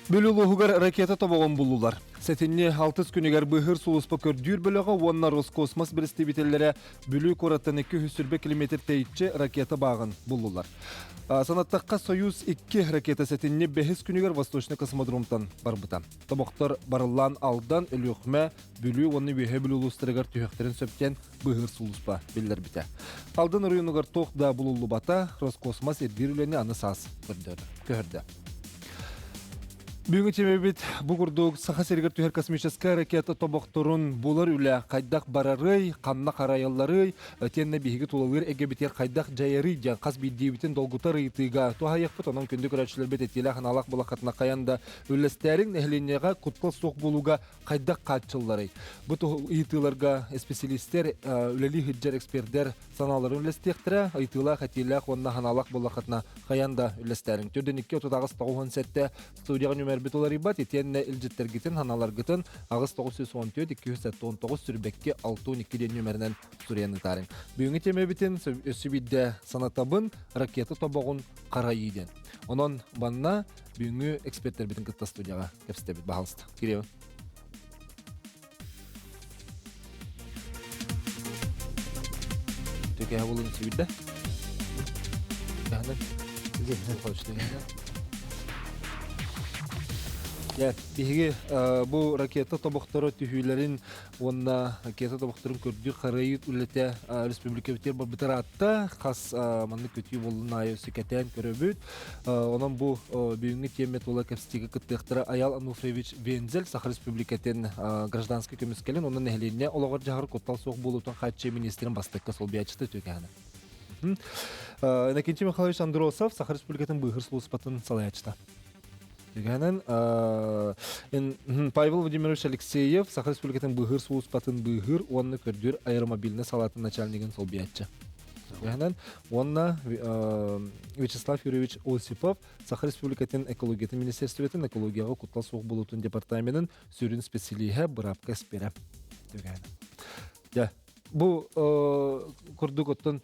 Бүлүү улууһугар ракета тобоҕун буллулар. Сэтинньи алтыс күнүгэр быыһыыр сулууспа көрдүүр бөлөҕө уонна Роскосмос бэрэстэбиитэллэрэ Бүлүү куораттан 220 километр тэйиччи ракета бааҕын буллулар. Санаттахха, Союз-2 ракета сэтинньи бэһис күнүгэр Восточный космодромтан барбыта. Тобохтор барыллаан Алдан, Өлүөхүмэ, Бүлүү уонна Үөһээ Бүлүү улуустарыгар түһүөхтэрин сөптөөн быыһыыр сулууспа биллэрбитэ. Алдан оройуонугар туох да булуллубата, Роскосмос ирдиир үлэни аны саас көһөрдө. Бүгүҥҥү тиэмэбит бу курдук Саха сиригэр түһэр космическай ракета тобохторун булар үлэ хайдах барарый, ханна харайалларый, итиэннэ биһиги тулалыыр эйгэбитигэр хайдах дьайарый диэн хас биирдиибитин долгутар ыйытыыга туһаайыахпыт. Онон күндү көрөөччүлэрбит этиилээх аналаах булаххатына хайан да үллэстээриҥ нэһилиэнньэҕэ куттал суох буолууга хайдах хааччылларый? Бу ыйытыыларга исписэлиистэр, үлэлии сылдьар экспердэр санааларын үллэстиэхтэрэ, ыйытыылаах, этиилээх уонна санаалаах буоллаххытына хайаан да үллэстээриҥ. Төрдүн 2 38 97 студияҕа нүмербит уларыйбат, итиэннэ илдьиттэргитин, санааларгытын 8 914 279 сүрбэкки 62 диэн нүмеринэн суруйан ыытаарыҥ. Бүгүҥҥү тиэмэбитин өссө биирдэ санатабын, ракета тобоҕун харайыы диэн. Онон манна бүгүҥҥү экспертэрбитин кытта студияҕа кэпсэтэбит, баһалыста. Кириэбин. Төкөһө булун сүүрдэ. Биһиги бу ракета тобохторо түһүүлэрин уонна ракета тобохторун көрдүү харайыы үлэтэ республикабытыгар барбытар аатта хас маннык көтүү буоллун аайы өссө кэтээн көрөбүт. Онон бу бүгүҥҥү тиэмэ тула кэпсэтиигэ кыттыахтара Аял Ануфриевич Вензель Саха Республикатын гражданскай көмүскэлин уонна нэһилиэнньэ олоҕор дьаһар куттал суох буолуутун хааччыйа министрин бастакы солбуйааччыта Түөкэһэнэ. Иннокентий Михайлович Андросов Саха Республикатын быыһыыр сулууспатын салайааччыта. Түгэнэн Павел Владимирович Алексеев Саха Республикатын быыһыыр сулууспатын быыһыыр уонна көрдүүр аэромобильнай салаатын начальнигын солбуйааччы. Түгэнэн уонна Вячеслав Юрьевич Осипов Саха Республикатын экологиятын министерствотын экологияҕа куттал суох буолуутун департаменын сүрүн специалиһэ быраапка эспиэрэ. Түгэнэн. Дьэ, бу курдук оттон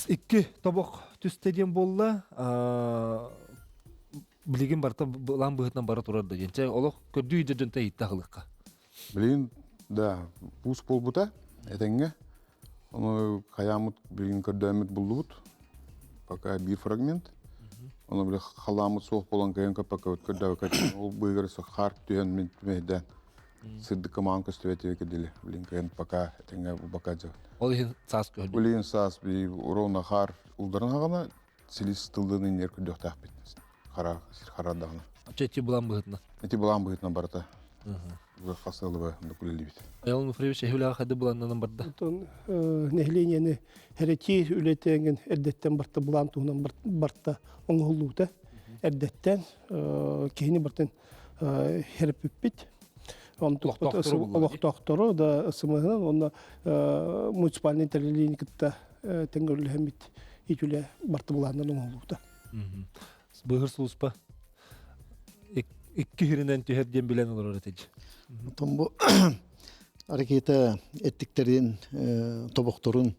икки тобох түстэ диэн буолла. Билигин барыта былаан быһыытынан бара турар да диэн. Чэ, олох көрдүү дьон иитте аһылыкка. Билигин да пуус буолбута этэҥҥэ. Ону хайааммыт билигин көрдөөммүт буллубут. Пока биир фрагмент. Ону били халааммыт суох буолан кыайан көппөккөбүт көрдөөбөккө ол быыгар хаар түһэн мин түмэйдээн сырдыкка маҕан көстүбэт эбикэ дили. Билин кыайан пока этэҥҥэ пока дьэ. Ол иһин саас көһөрдүм. Билигин саас би ровно хаар улдаран хаҕана силис тыллыын иннигэр көрдүөхтээхпит. Хара сир харадаҕына. Ити былаан быһытынан. Ити былаан быһытынан барыта. Хас ылыба үлэлиибит. Айыл Нуфриевич эһи хайды былааннанан барда. Онтон нэһилиэнньэни хэрэтии үлэтээҥин эрдэттэн барта былаан туһунан барта оҥоһуллуута. Эрдэттэн киһини бартын хэрпиппит. Олохтоохтору да сымыһынан уонна муниципальный тэрилиини кытта тэҥгөрлөһөммүт итүлэ барта былааннан оҥоһуллубута. Быһыр сулуспа икки хиринэн түһэр диэн билэн олорор этич. Отон бу ракета эттиктерин тобохторун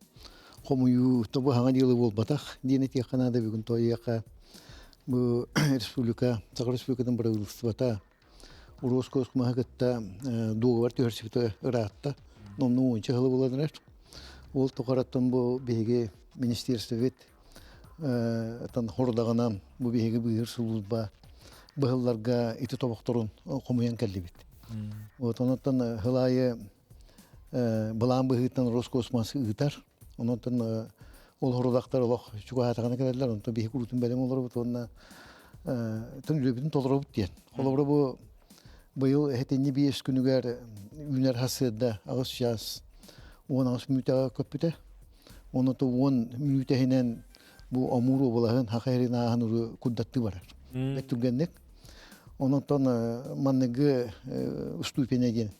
хомуйуу тобу хаҥа дьылы буолбатах диэн этиэххэ наада бүгүн тоойуохха бу республика Саха Республикатын бырабыыталыстыбата Роскосмоһы кытта дуогабар түһэрсибитэ ыраатта. Номнуо уонча сылы буолан эрэр. Ол тухараттан бу биһиги министерствобит тан хорудаҕынан бу биһиги быыһыыр сулууспа быһылларга ити тобохторун хомуйан кэллибит. Вот онуттан сыл аайы былаан быһыытынан Роскосмос ыытар. Онуттан ол хорудахтар олох чугаһаатаҕына кэлэллэр, онтон биһиги куруутун бэлэм олоробут уонна тын үлэбитин толоробут диэн. Холобура бу быйыл этинни биэс күнүгэр үүнэр хасыарда аҕыс чаас 18 мүнүүтэҕэ көппүтэ. Онно 10 мүнүүтэ иһинэн бу Амур уобалаһын Хаха иһин ааһан уру курдаттыы барар. Бэт түргэнник. Ононтон манныгы уступение диэн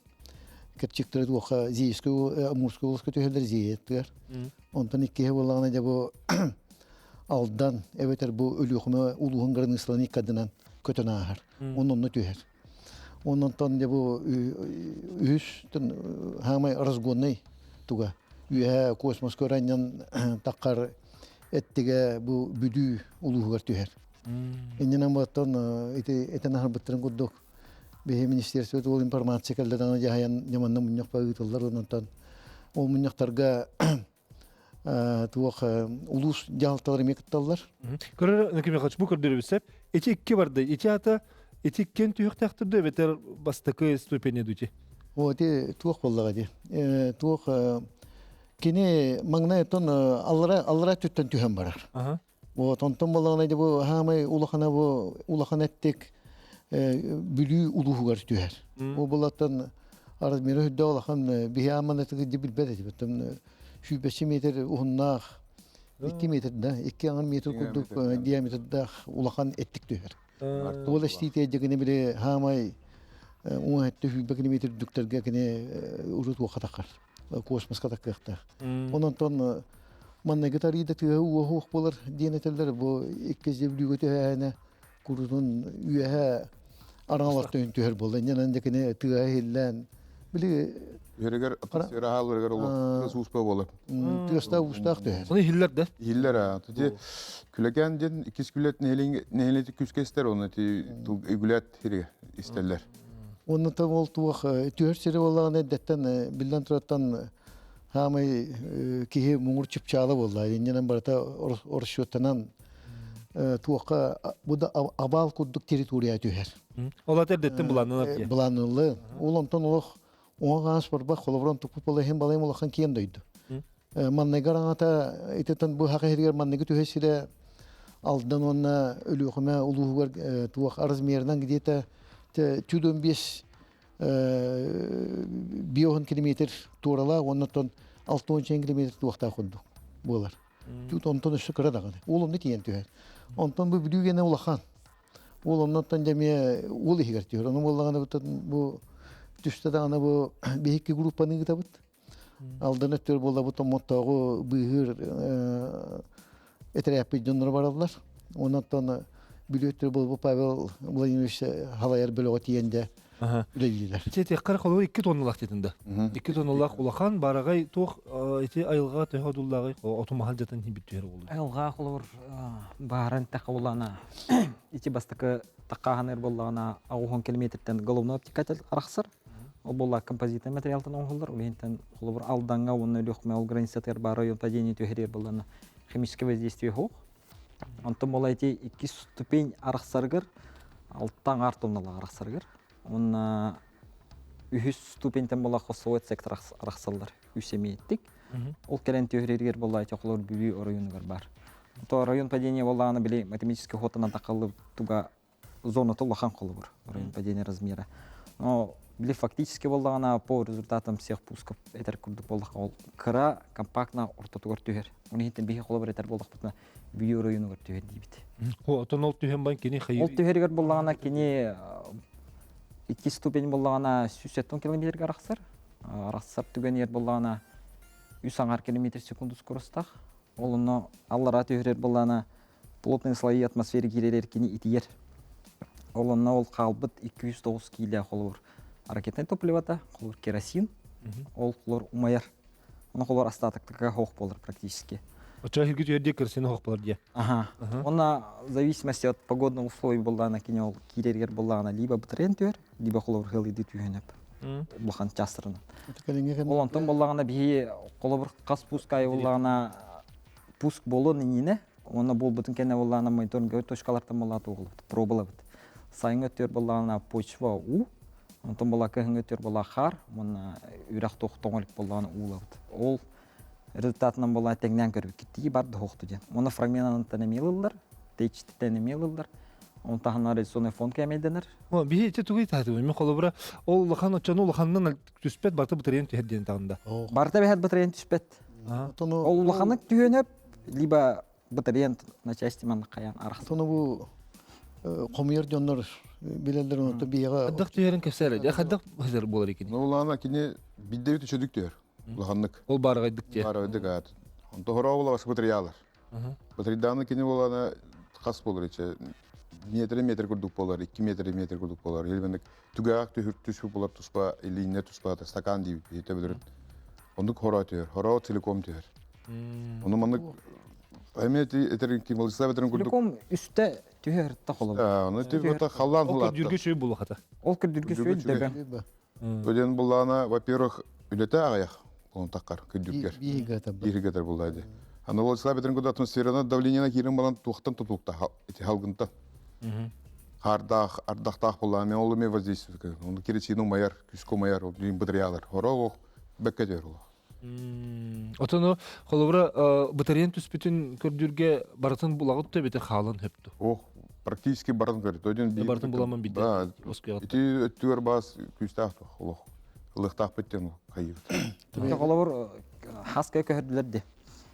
кэрчиктэрэ туохха Зеевскэй Амурскай улууска түһэллэр Зеевтыгар. Онтон иккиһэ буоллаҕына дьэ бу Алдан эбэтэр бу Өлүөхүмэ улууһун границаларын иккардынан көтөн ааһар. Онно түһэр. Оннонтон дьэ бу үһүс хаамай разгонный туга үөһэ космоска ыранньан таххар эттигэ бу Бүлүү улууһугар түһэр. Иннинэн оттон ити этэн аһарбыттарын курдук биһи министерство ол информация кэллэ даҕаны дьаһайан ньаманна мунньах ыытыллар онтон ол мунньахтарга туох улуус дьаһалталара эмиэ кытталлар. Көрөр Николай бу көрдөрөбүт сеп. Ити икки барды. Ити ата ити иккен түһүөхтээхтэр да эбэтэр бастакы ступени дути. О, ити туох буоллаҕа ди. Туох кини маҥнай оттон аллара аллара өттүттэн түһэн барар. Вот онтон буоллаҕына ди бу хаамай улахана бу улахан эттик Бүлүү улууһугар түһэр. Ол булаттан размера үрдэ улахан биһи ааман этиги ди билбэт этибит. Сүүрбэччэ метр уһуннаах, 2 метр да, 2 аҥар метр курдук диаметрдаах улахан эттик түһэр. Ол эстиитэ дьигини били хаамай уон өттө сүүрбэ километр үрдүктэргэ кини урут уохха таххар, космоска таккыахтаах. Онон манныгы тарыйда тыаһы уоһуох буолар диэн этэллэр. Бу иккис бүлүүгэ түһээһинэ курутун үөһэ араҥалар түһэр буолла. Иннинэн дьэ кини тыаһа иһиллээн били Үһэригэр атмосфера хааларыгар олох тыас ууспа буолар. Тыастаах уустаах түһэр. Оны иһиллэр да? Иһиллэр аа. Ти күлэкээн диэн иккис күлэт нэһилиэти күскэ истэр, оны ти үгүлэт хиригэ истэллэр. Онно там ол туох түһэр сири буоллаҕына эрдэттэн биллэн тураттан хаамай киһи муҥур чыпчаала буолла. Иннинэн барыта оросчуоттанан туохха бу да абаал курдук территория түһэр. Ол ат эрдэттэн былааннанар дии. Былааннылы. Ол онтон олох оҥо аас барбах холобурун туппут балайын балайым улахан киэн дойду. Манныгы араҥата ититэн бу хака хиригэр манныгы түһэ сирэ Алдан уонна Өлүөхүмэ улууһугар туох размерынан где-то чудом бес биоһун километр туоралаах уонна оттон 6 километр туохтаах курдук буолар. Тут онтон өссө кыра даҕаны. Уол онно тиийэн түһэр. Онтон бу Бүлүү гэнэ улахан. Уол оннуттан дьэ эмиэ уол иһигэр түһэр. Ону буоллаҕына бу түстэ даҕаны бу биһикки группаны ыытабыт. Алдан өттүгэр буоллабыт Томмоттооҕу быыһыыр этэрээппит дьонноро бараллар. Онон Бүлүү өттүгэр буолбут Павел Владимирович халайар бөлөҕө тиийэн дьэ үлэлиилэр. Ити этиэххэ холобур 2 тонналаах диэтин да. 2 тонналаах улахан бараҕай туох ити айылҕа төһө одуллааҕый отумаһал дьатан хибит түһэр буолуй. Айылҕа холобур бааран тэхэ улаана ити бастакы таккааһаныыр буоллаҕына 60 километртэн головной обтекатель арахсар. Ол буолла композитный материалтан оҥоһуллар. Ол иһинтэн холобур Алдаҥҥа уонна Өлүөхүмэ ол границатыгар баар район падение түһэрэр буоллаҕына химическое воздействие суох. Онтон буола ити иккис ступень арахсарыгар алта аҥаар тонналаах арахсарыгар. Уонна үһүс ступеньтэн буола хосовой сектор арахсаллар үс эмиэттик. Ол кэлэн түһэрэригэр буолла ити холор Бүлүү оройуонугар баар. То район падения буоллаҕына били математический хотанан тахаллы туга зоната улахан холобур район падения размера. Но били фактически буоллаҕына по результатам всех пусков этэр курдук буоллахха ол кыра компактно ортотугар түһэр. Оны иһиттэн биһи холобур этэр буоллахпытына Бүлүү оройуонугар түһэр диибит. Отон ол түһэн бан кини хайыр. Ол түһэригэр буоллаҕына кини икки ступень буоллаҕына 170 километрга арахсар. Арахсар түгэнигэр буоллаҕына үс аҥар километр секунду скоростаах. Ол онно аллараа түһэрэр буоллаҕына плотные слои атмосферы киирэр кини итийэр. Ол онно ол хаалбыт 209 киилэ холобур ракетнай топливота, холобур керосин, ол холор умайар. Ону холор остатоктарга хоох болар практически. Оччо хирги түһэр диэ керосин хоох болар диэ. Ага. Онна в зависимости от погодных условий буллаана кини ол киирэригэр буллаана либо бытарыйан түһэр, либо холобур хылыйды түһүнэп. Улахан частарынан. Ол онтон боллаҕына биһи холобур хас пуск айы буллаҕына пуск болон иннинэ Уонна буолбутун кэннэ буоллаҕына мониторинговай точкалартан буоллаҕа туоҕулабыт, пробалабыт. Сайыҥҥы өттүгэр буоллаҕына почва уу, онтон буолла кыһыҥҥы өттүгэр буоллаҕа хаар уонна үрэх туох тоҥо илик буоллаҕына уулабыт. Ол результатынан буоллаҕына тэҥнээн көрбүт тии бар да суохту диэн. Уонна фрагменанан эмиэ ылыллар, тэйиччиттэн эмиэ ылыллар. Оны таһынан радиационный фон кээмэйдэнэр. Биһи ити тугуй таһатыбын. Мен холобура ол улахан оччону улаханынан түспэт барыта бытарыйан түһэр диэн таҕында. Барыта бэһэт бытарыйан түспэт. Ол улаханнык түһүөнөп либо батареян на части манна хайаан арахсан. Сону бу хомуйар дьоннор билэллэр онто биһиэхэ Хайдах түһэрин кэпсээр дьэ хайдах хазар буолар икини. Ну улаана кини биддэбит үчөдүк түһэр. Улаханнык. Ол баарыгайдык дьэ. Баарыгайдык аат. Онто хороо була бас батареялар. Батарейдааны кини буолана хас болар иче метр метр курдук болар, 2 метр метр курдук болар. Елбендик түгээх түһүр түспүт болар туспа, илиинне туспа стакан диибит төбөлөрүн. Оннук хороо түһэр. Хороо целиком түһэр. Ону маннык эмиэ этэр Владислав этэрин курдук Целиком үстэ. Түһэ холобур. Оны түбүтэ халлаан Ол көрдүүргэ үчүгэй буолуохата. Ол көрдүүргэ үчүгэй дэбэ. Өден буллаана, во-первых, үлэтэ аҕыйах онон таххар күндүргэр. Бииргэтэр буллаа ди. Аны ол Владислав куда атмосфераны давлениена киирэн балан туохтан тутулукта ити халгынтан. Хардаах, ардахтаах буллаа мен ол эме воздействие. Оны керосин умайар, күскө умайар, ол бытырыялар. Хоро бэкке дер ол. Отону холобура бытарыйан түспүтүн көрдүүргэ барытын булагыт төбөтө хаалан хөпту. Ох, практически барытын көрдү. Один барытын буламан бидде. Ити өттүгэр баас күүстээх туох олох. Ылыхтаахпыт диэн хайыыбыт. Холобур хаска көһөрдүлэр ди.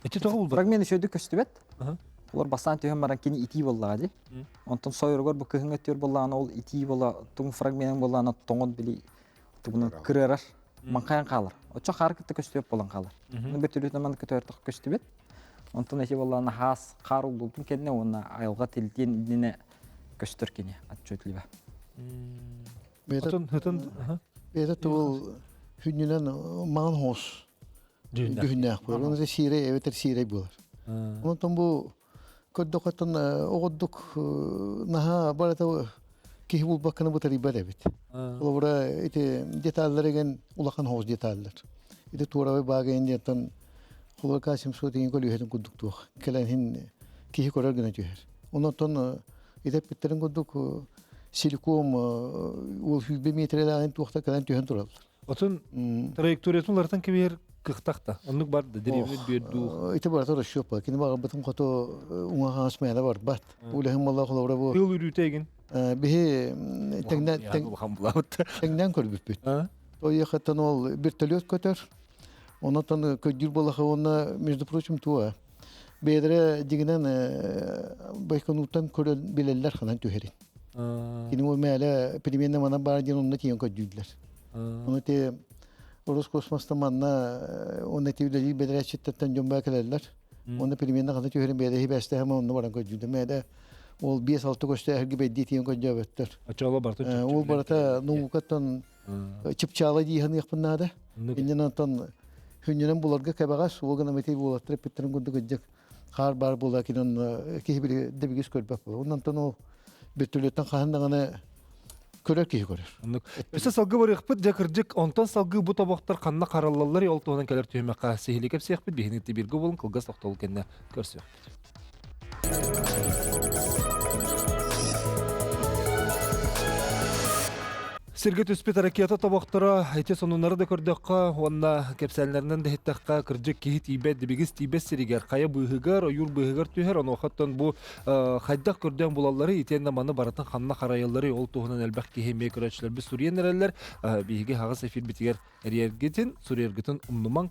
Ити тоҕо булбат? Фрагмент үчүгэйдик көстүбэт. Олор бастаан түһэн баран кини итии буоллаҕа дии. Онтон сойоругар бу кыһыҥҥы өттүгэр буоллаҕына ол итии буола туҥ фрагменын буоллаҕына тоҥон били тугунан кырыарар, маҥхайан хаалар. Оччо хаар кытта көстүбэт буолан хаалар. Бөртөлүөтүнэн маннык көтөөртөх көстүбэт. Онтон эти буоллаҕына хаас хаар уллубутун кэннэ уонна айылҕа тилтиэн иннинэ көстөр кини отчетливо. Отон хытын Бэйэтэ тубул хүннүнэн маҥан хоос дьүһүннээх буолар. Оны сиэрэй эбэтэр сиэрэй буолар. Онтон бу көрдөхөттөн оҕордук наһаа барыта киһи булбакканы бытарыйбат эбит. Холобура ити деталлар еген улахан хоос деталлар. Ити туорабай баага диэттэн холобура Касим суотигин көлүөһэтин курдук туох. Кэлэн хин киһи көрөр гына түһэр. Онон ити эппиттерин курдук силиком ол сүүрбэ метрелээҕин туохта кэлэн түһэн тураллар. Отун траекториятын уларытан кэбиһэр кыахтаах да. Оннук бар да деревня бүөрдүү. Ити барыта расчет бар. Кини баҕарбытын хоту уҥа хаҥас мээнэ барбат. Үлэһин буолла холобура бу. Тыыл үрүүтэ эгин. Биһи тэҥнээн көрбүппүт. Ойыхаттан ол вертолет көтөр. Онотон көддүүр буолаха уонна между прочим туа. Бэйэлэрэ дьиҥинэн Байконуртан көрөн билэллэр ханан түһэрин. Кини ол мээлэ переменная манан баар диэн онно тиийэн көрдүүллэр. Ону ти Роскосмоста манна онно ти үлэлиир бэдэрээччиттэртэн дьон баа кэлэллэр. Онно переменная ханна түһэрин бэйэлэ хибээстэһэ онно баран көрдүүллэр. Мээлэ ол 5-6 көстөөһөргө бэйдии тиийэн көрдөөбөттөр. Очооло барыта Ол барыта наукаттан чыпчаала дии саныахпын наада. Иннинэн онтон хүннүнэн буларга кэбэҕэс, ол гынан ити уолаттар эппиттэрин курдук ыдьык хаар баар буолаа кинон киһи били дэбигис көрбөт буолар. Онон ол бөртөлүөттэн хаһан даҕаны көрөр киһи көрөр. Оннук. Өссө салгыы барыахпыт, дьэ кырдьык, онтон салгыы бу тобохтор ханна хараллаллар, ол туһунан кэлэр түһүмэххэ сиһилии кэпсиэхпит, биһини тибиргэ буолун кылгас тохтобул кэннэ көрсүөхпүт. Сиргэ түспүт ракета тобохторо ити сонуннары да көрдөххө уонна кэпсээннэринэн да иһиттэххэ кырдьык киһи тиийбэт дибигис тиийбэт сиригэр хайа быыһыгар ойуур быыһыгар түһэр онуохаттан бу хайдах көрдөөн булаллары итиэннэ маны барытын ханна харайаллары ол туһунан элбэх киһи эмиэ көрөөччүлэрбит суруйан эрэллэр биһиги хаҕыс эфирбитигэр Эриэргитин, суруйаргытын умнумаҥ,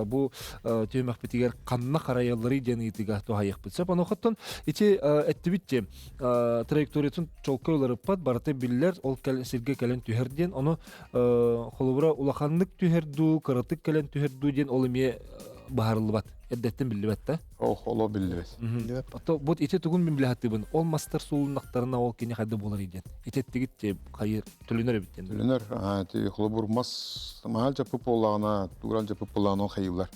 бу түһүмэхпитигэр ханна харайалларый диэн ыйытыыга туһайыахпыт сөп. Онуохаттан ити эттибит дии, траекториятын чолкой уларыппат, барыта биллэр, ол сиргэ кэлэн түһэр диэн. Ону холобура улаханнык түһэр дуу, кыратык кэлэн түһэр дуу диэн ол эмиэ быһаарыллыбат. Эрдэттэн биллибэт да. Ох, оло биллибэт. Ото бут ити тугун мин билэхтибин. Ол мастар суулуннахтарына ол кини хайда буолар диэн. Итеттигит хайыр Төлөнөр эбит диэн. Төлөнөр. Аа, ти холобур мас маһал жаппыт буоллаҕына, туурал жаппыт буоллаҕына ол хайыылар.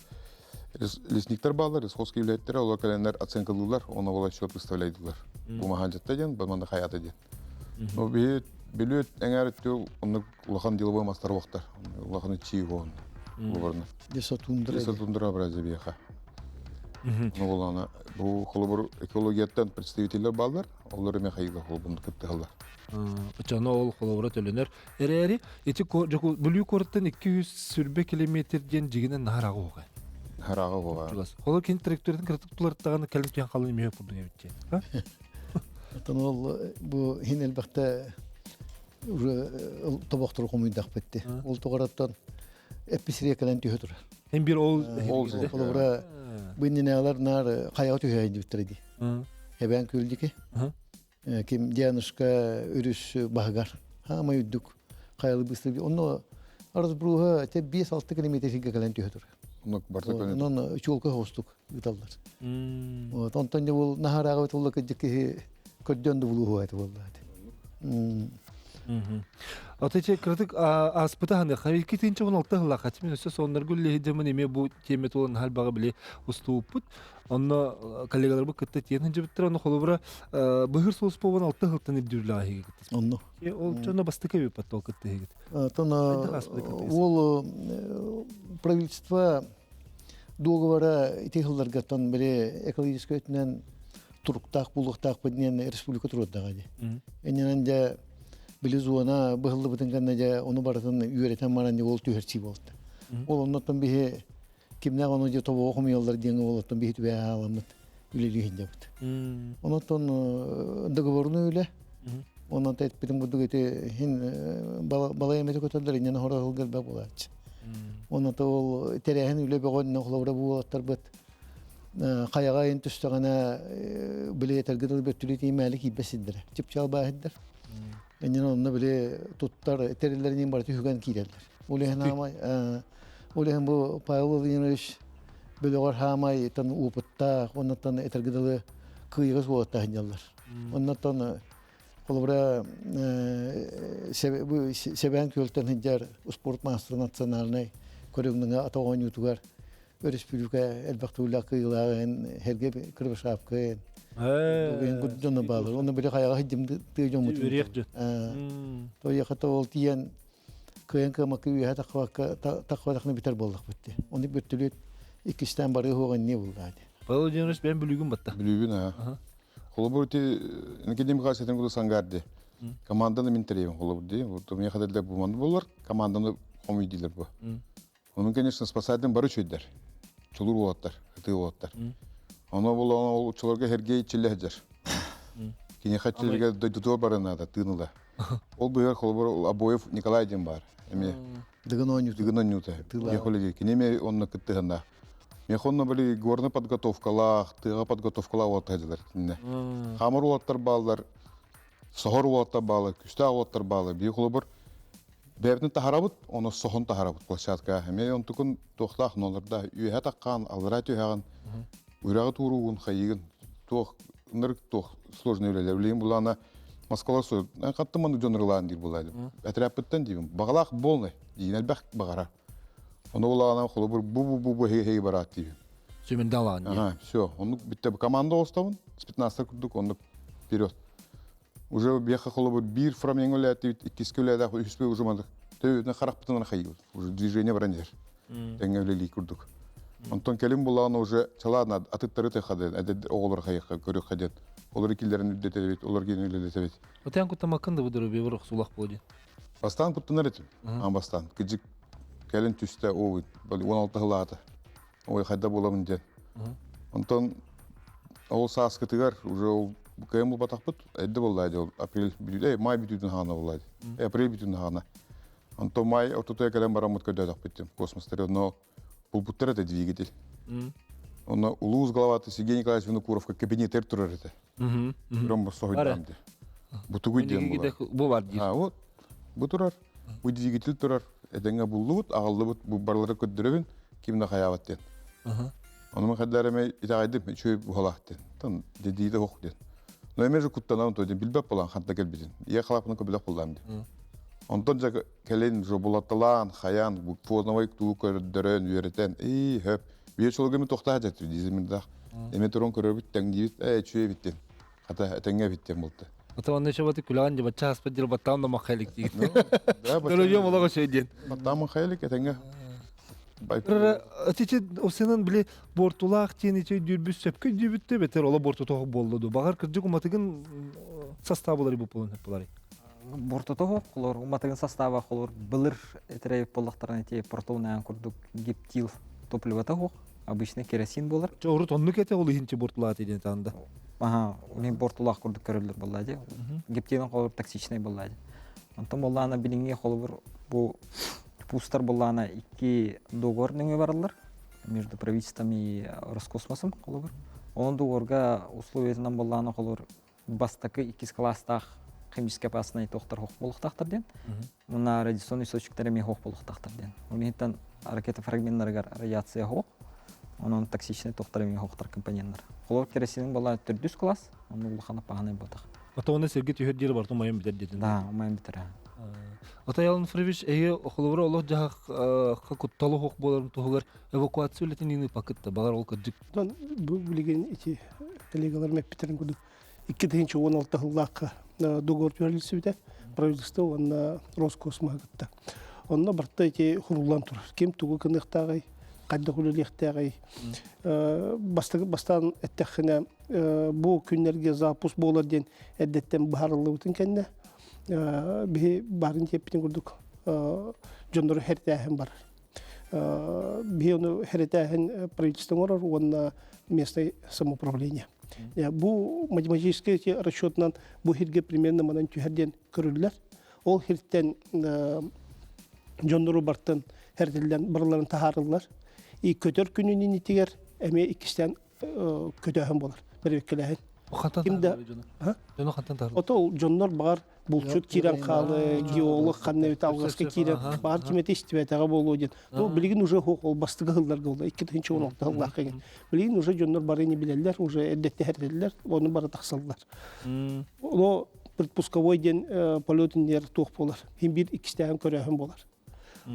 Лесниктэр бааллар, лесхозские үлэһиттэрэ олор кэлэннэр оценкалыыллар, оны ол счет выставляйдылар. Бу маһал жатта диэн, бу манна хайаата диэн. Но биһи бүлүөт эҥээр өттү оннук улахан деловой мастар уохтар. Улахан иччии буолун. Буларна. Лесотундра. Лесотундра образа биэха. Ну булана бу холобур экологияттан представителлер бааллар, олор эме хайыла холобун кыттыһаллар. Оччоҕуна ол холобура төлөнөр. Эрээри ити Бүлүү куораттан 220 километр диэн дьигинэн наһар аҕа уоҕа. Наһар аҕа уоҕа. Чугас. Холор кини траекториятын кыратык туларыттаҕына кэлин түһэн халын эмиэ курдук эбит диэн. Оттон ол бу хин элбэхтэ уже тобохтору хомуйдахпыт ди. Ол тоҕораттан эпписире кэлэн түһэ турар. Hem bir ол Ол Холобура бу иннинээлэр наар хайаҕа түһэ диэбиттэрэ дии. Эбээн күөлдики. Ким Дианушка өрүс баһыгар хаамай үрдүк хайалы быстыр. Онно разбруха те 5-6 километр сиргэ кэлэн түһэ турар. Оннук барта көнө. Онон чуолка хостук ыыталлар. Вот онтон дьэ бул наһарааҕы тулла кырдьык киһи көрдөөн да булуһуа этэ буолла. Ата че кыратык ааспыта ханыха 2016 сыллаахха мен өссө сонноргу үллэһи дьамын эмиэ бу тиэмэ туолан халбаҕа били устууппут. Онно коллегаларбыт кытта тиэн сылдьыбыттар. Онно холобура быһыр суоспуобун алта сылтан ирдүүрлээх иһиги кытта. Онно. Ол дьоно бастакы эбиппат ол кытта иһигит. Тон ол правительство договора ити сылларга тон били экологическай өттүнэн туруктаах буолуохтаахпыт диэн республика туруордаҕа дии. Иннинэн дьэ били зона быһыллыбытын кэннэ дьэ ону барытын үөрэтэн баран ол түһэрсии буолта. Ол оннуттан биһи кимнээх ону дьэ тобоҕу хомуйаллар диэн олоттон биһи түбэһэ ааламмыт үлэлии сылдьабыт. Онон договорной үлэ. Онон этпитим курдук ити хин балай эмэтэ көтөллөр иннен хоро сылгы элбэх буолааччы. Онон ол тэрээһин үлэ бөҕө холобура буолаттарбыт хайаҕа айын түстэҕинэ били этэргэ дылы бөттүлүү тииймээли киирбэт сирдэрэ. Чыпчаал бааһырдар. Иннин онно били туттар тэриллэринин барыта үһүгэн киирэллэр. Ол иһин аамай ол иһин бу Павел Владимирович бөлөҕөр хаамай тан опыттаах, оннуттан этэргэ дылы кыайыгас уолаттаах сылдьаллар. Оннуттан холобура Сэбээн Күөлтэн сылдьар спорт маастара национальнай көрүҥҥэ ата оонньуутугар өрөспүүбүлүкэ элбэх түүлээх кыайыылааҕын Сергей Кривошапкин дьоно баалар. Оны били хайаҕа сылдьым тыа дьоммутун. Үөрүйэх дьон. Тойяхата ол тиийэн кыайан кыамакка үөһэ таххыбакка таххыбатахына бүтэр буоллахпыт дии. Ону бөртөлүөт иккистээн барыы суоҕа инниэ буллаа дии. Павел Владимирович бэйэм бүлүүгүн батта. Бүлүүгүн аа. Холобур ити Никита Михайлович этин курдук Сангарди. Команданы мин тэрийэбин холобур дии. Вот у меня хадаллар бу манды болар, команданы хомуй диилер бу. Onun, конечно, спасатель бары үчүгдэр. Чулур уолаттар, ытыы уолаттар. Ону булан ол учуларга Сергей чиллэ сылдьар. Киниэхэ чиллэргэ дойдутугар бары наада, тыын ыла. Ол быһыгар холобур Обоев Николай диэн баар. Эмиэ Дыгын оонньуута. Дыгын оонньуута. Ехоледи. Кини эмиэ онно кыттыһаннаах. Миэхэ онно били горно подготовкалаах, тыаҕа подготовкалаах уолаттар сылдьаллар кининэ. Хаамар уолаттар бааллар, соһор уолаттар бааллар, күстээх уолаттар бааллар. Биир холобур Бэйэбитин таһарабыт, ону соһон таһарабыт площадка. Эмиэ онтукун туохтаах нолорда үөһэ таххаан, аллараа түһэҕин, үрэҕи тууругун, хайыгын, туох ынырык туох сложный үлэлэр. Билигин булаана Москвалар сур, хаттым маннык дьон ырылаан диир буолаайдым. Этэрээппиттэн диибин, баҕалаах полный, диин элбэх баҕара. Ону булаана холобур бу-бу-бу хей-хей бараат диибин. Сүмүндалаан. Ага, все, оннук бүттэ команда оҕустабын, спецназтар курдук оннук вперед. Уже биэхэ холобур биир фламинго үлээтибит, иккискэ үлэлээх, үһүспэ уже маннык төбөтүнэн харахпытынан хайыыбыт. Уже движение баран иһэр. Тэҥҥэ үлэлии курдук. Онтон кэлин булаҕына уже чалаана атыттары тыхады, эдэр оҕолор хайыхха, көрүөххэ диэн. Олор иккилэрин үрдэтэбит, олор киин үлэлэтэбит. Отян куттамаккын да будуру бебер охсулах буолдин. Бастаан куттанар этим. Аан бастаан. Кыдьык кэлин түстэ, оо, 16 сылаата. Ой, хайда буоламын диэн. Онтон ол сааскытыгар уже ол кыайан булбатахпыт, эрдэ буолла дии ол апрель бүтүүтэ, май бүтүүтүн хаана буолла дии. Апрель бүтүүтүн хаана. Онтон май ортотугар кэлэн бараммыт көрдөөтөхпүт космостары, но булбуттар этэ двигатель. Онно улуус главата Сергей Николаевич Винокуровка кабинетер турар этэ. Көрөн бу соһуйдаам дии. Бу тугуй диэн буолар. Бу бар диир. А вот бу турар. Бу двигатель турар. Этэҥҥэ буллубут, аҕаллыбыт, бу барылары көрдөрөбүн, ким да хайаабат диэн. Ону мен хайдаар эмэ итэҕэйдим, үчүгэй буһалаах диэн. Тан дедиитэ ох диэн. Но эмэ же куттанабын то диэн билбэт буолан ханта кэлбитин. Ийэ халапыны көбүлэх буллаам диэн. Онтон дьэ кэлин же булатталаан, хайаан, фоновай туу көрдөрөн, үөрэтэн, ии хөп. Биир чолгу эми тохтаа дьэ диземирдах. Эми туран көрөбүт, тэҥниибит, ээ үчүгэй эбит диэн. Хата этэҥҥэ эбит диэн буолта. Ата онно шабаты күлэҕин дьэ бачча хаспыт дьыл баттаан да маххайлик диир. Да, Дөрөдүөм олоҕо сөй диэн. Баттаан маххайлик этэҥҥэ. Ити осенан били бортулаах диэн ити өйдүүрбүт сөпкө өйдүүбүт да бэтэр оло бортутоох буолла ду. Бағар кырдьык уматыгын состава булар бу болун булар. Бортутоох холор уматыгын состава холор былыр этэрэй боллохтарына ити протоннаан курдук гептил топливота хоох обычный керосин буолар. Чо урут оннук этэ ол иһинчи бортулаат диэн таанда. Аха, уни бортулаах курдук көрөллөр буолла дии. Гептилин холобур токсичный буолла дии. Онтон буоллаана билиҥҥи холобур бу пустар буоллаана икки договор нөҥүө бараллар между правительством и Роскосмосом холобур. Онон договорга условиятынан буоллаана холобур бастакы иккис класстаах химически опасный тохтар хоох буолуохтаахтар диэн. Уонна радиационный источниктар эмиэ хоох буолуохтаахтар диэн. Ол иһиттэн ракета фрагменнарыгар радиация хоох, онон токсичный тохтар эмиэ хоохтар компоненнар. Холор керосинин буолла төрдүс класс, онно улахан аппаһанай буотах. Ото оны сиргэ түһэр диэри бартын майын бүтэр диэтин. Да, майын бүтэр. Атай Аланфрович, эһи холобура олох дьаһах кутталы суох буоларын туһугар эвакуация үлэтин ыыппаккыт да, балар ол кырдьык. Бу билигин ити коллегаларым эппиттэрин курдук 2016 сыллаахха договор түһэрилсибитэ правительство уонна Роскосмоһы кытта. Онно барыта ити хуруллан турар. Ким тугу гыныахтааҕый, хайдах үлэлиэхтээҕий. Бастакы бастаан эттэххинэ, бу күннэргэ запуск буолар диэн эрдэттэн быһаарыллыбытын кэннэ биһи баарын диэппитин курдук дьоннору хэритээһин барар. Биһи ону хэритээһин правительство оҥорор уонна местное самоуправление. Бу математическай эти расчетунан бу хирге примерно манан түһэр диэн көрүллэр. Ол хиртэн дьоннору бартан хэритиллэн барыларын таһаарыллар. И көтөр күнүн инитигэр эмиэ иккистээн көтөөһүн буолар, бэрэбиккэлээһин. Хантан Ким да Дьону хантан таарылар? Ото дьоннор баҕар булчут киирэн хаалы, геолог ханна эбит алҕаска киирэн баҕар ким этэ истибэтэҕэ буолуо диэн. Ну, билигин уже суох ол бастыгы сылларга буолла, 2016 сыллаахха игин. Билигин уже дьоннор бары не билэллэр, уже эрдэттэ ону бары тахсаллар. Оно предпусковой диэн полет иннигэр туох буолар. Хин биир иккистээһин көрөөһүн буолар.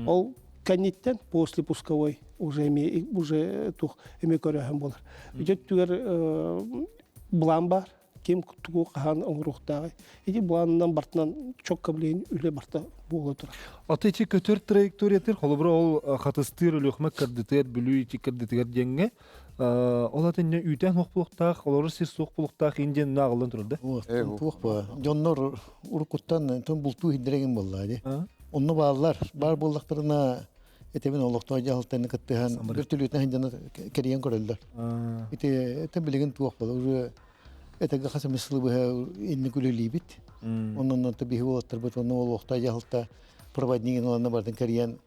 Ол кэнниттэн после пусковой уже эми уже туох эми көрөөһүн буолар. Үтөттүгэр былаан бар. Ким тугу хаһан оҥоруохтааҕый. Ити былаанынан бартынан чокка билигин үлэ барта буола турар. Аты ити көтөр траекториятыр, холобура ол хатыстыыр Өлүөхүмэ кырдытыгар, Бүлүү ити кырдытыгар диэҥҥэ ол аты инньэ үүтээн суох буолуохтаах, олорор сир суох буолуохтаах иин диэн ааҕыллан турар да? Туох ба дьоннор уруккуттан тон бултуу иһдэрэгин буоллаа ди. Онно бааллар. Баар буоллахтарына этебин олохтоох дьаһалтаны кыттыһан бөртөлүөтүнэн сылдьан кэрийэн көрөллөр. Ити это билигин туох буолар уже этеге хас эмэ сылы быһа инник үлэлиибит. Онон онто биһи уолаттарбыт онно олохтоох дьаһалта проводнигин оланна бардын кэрийэн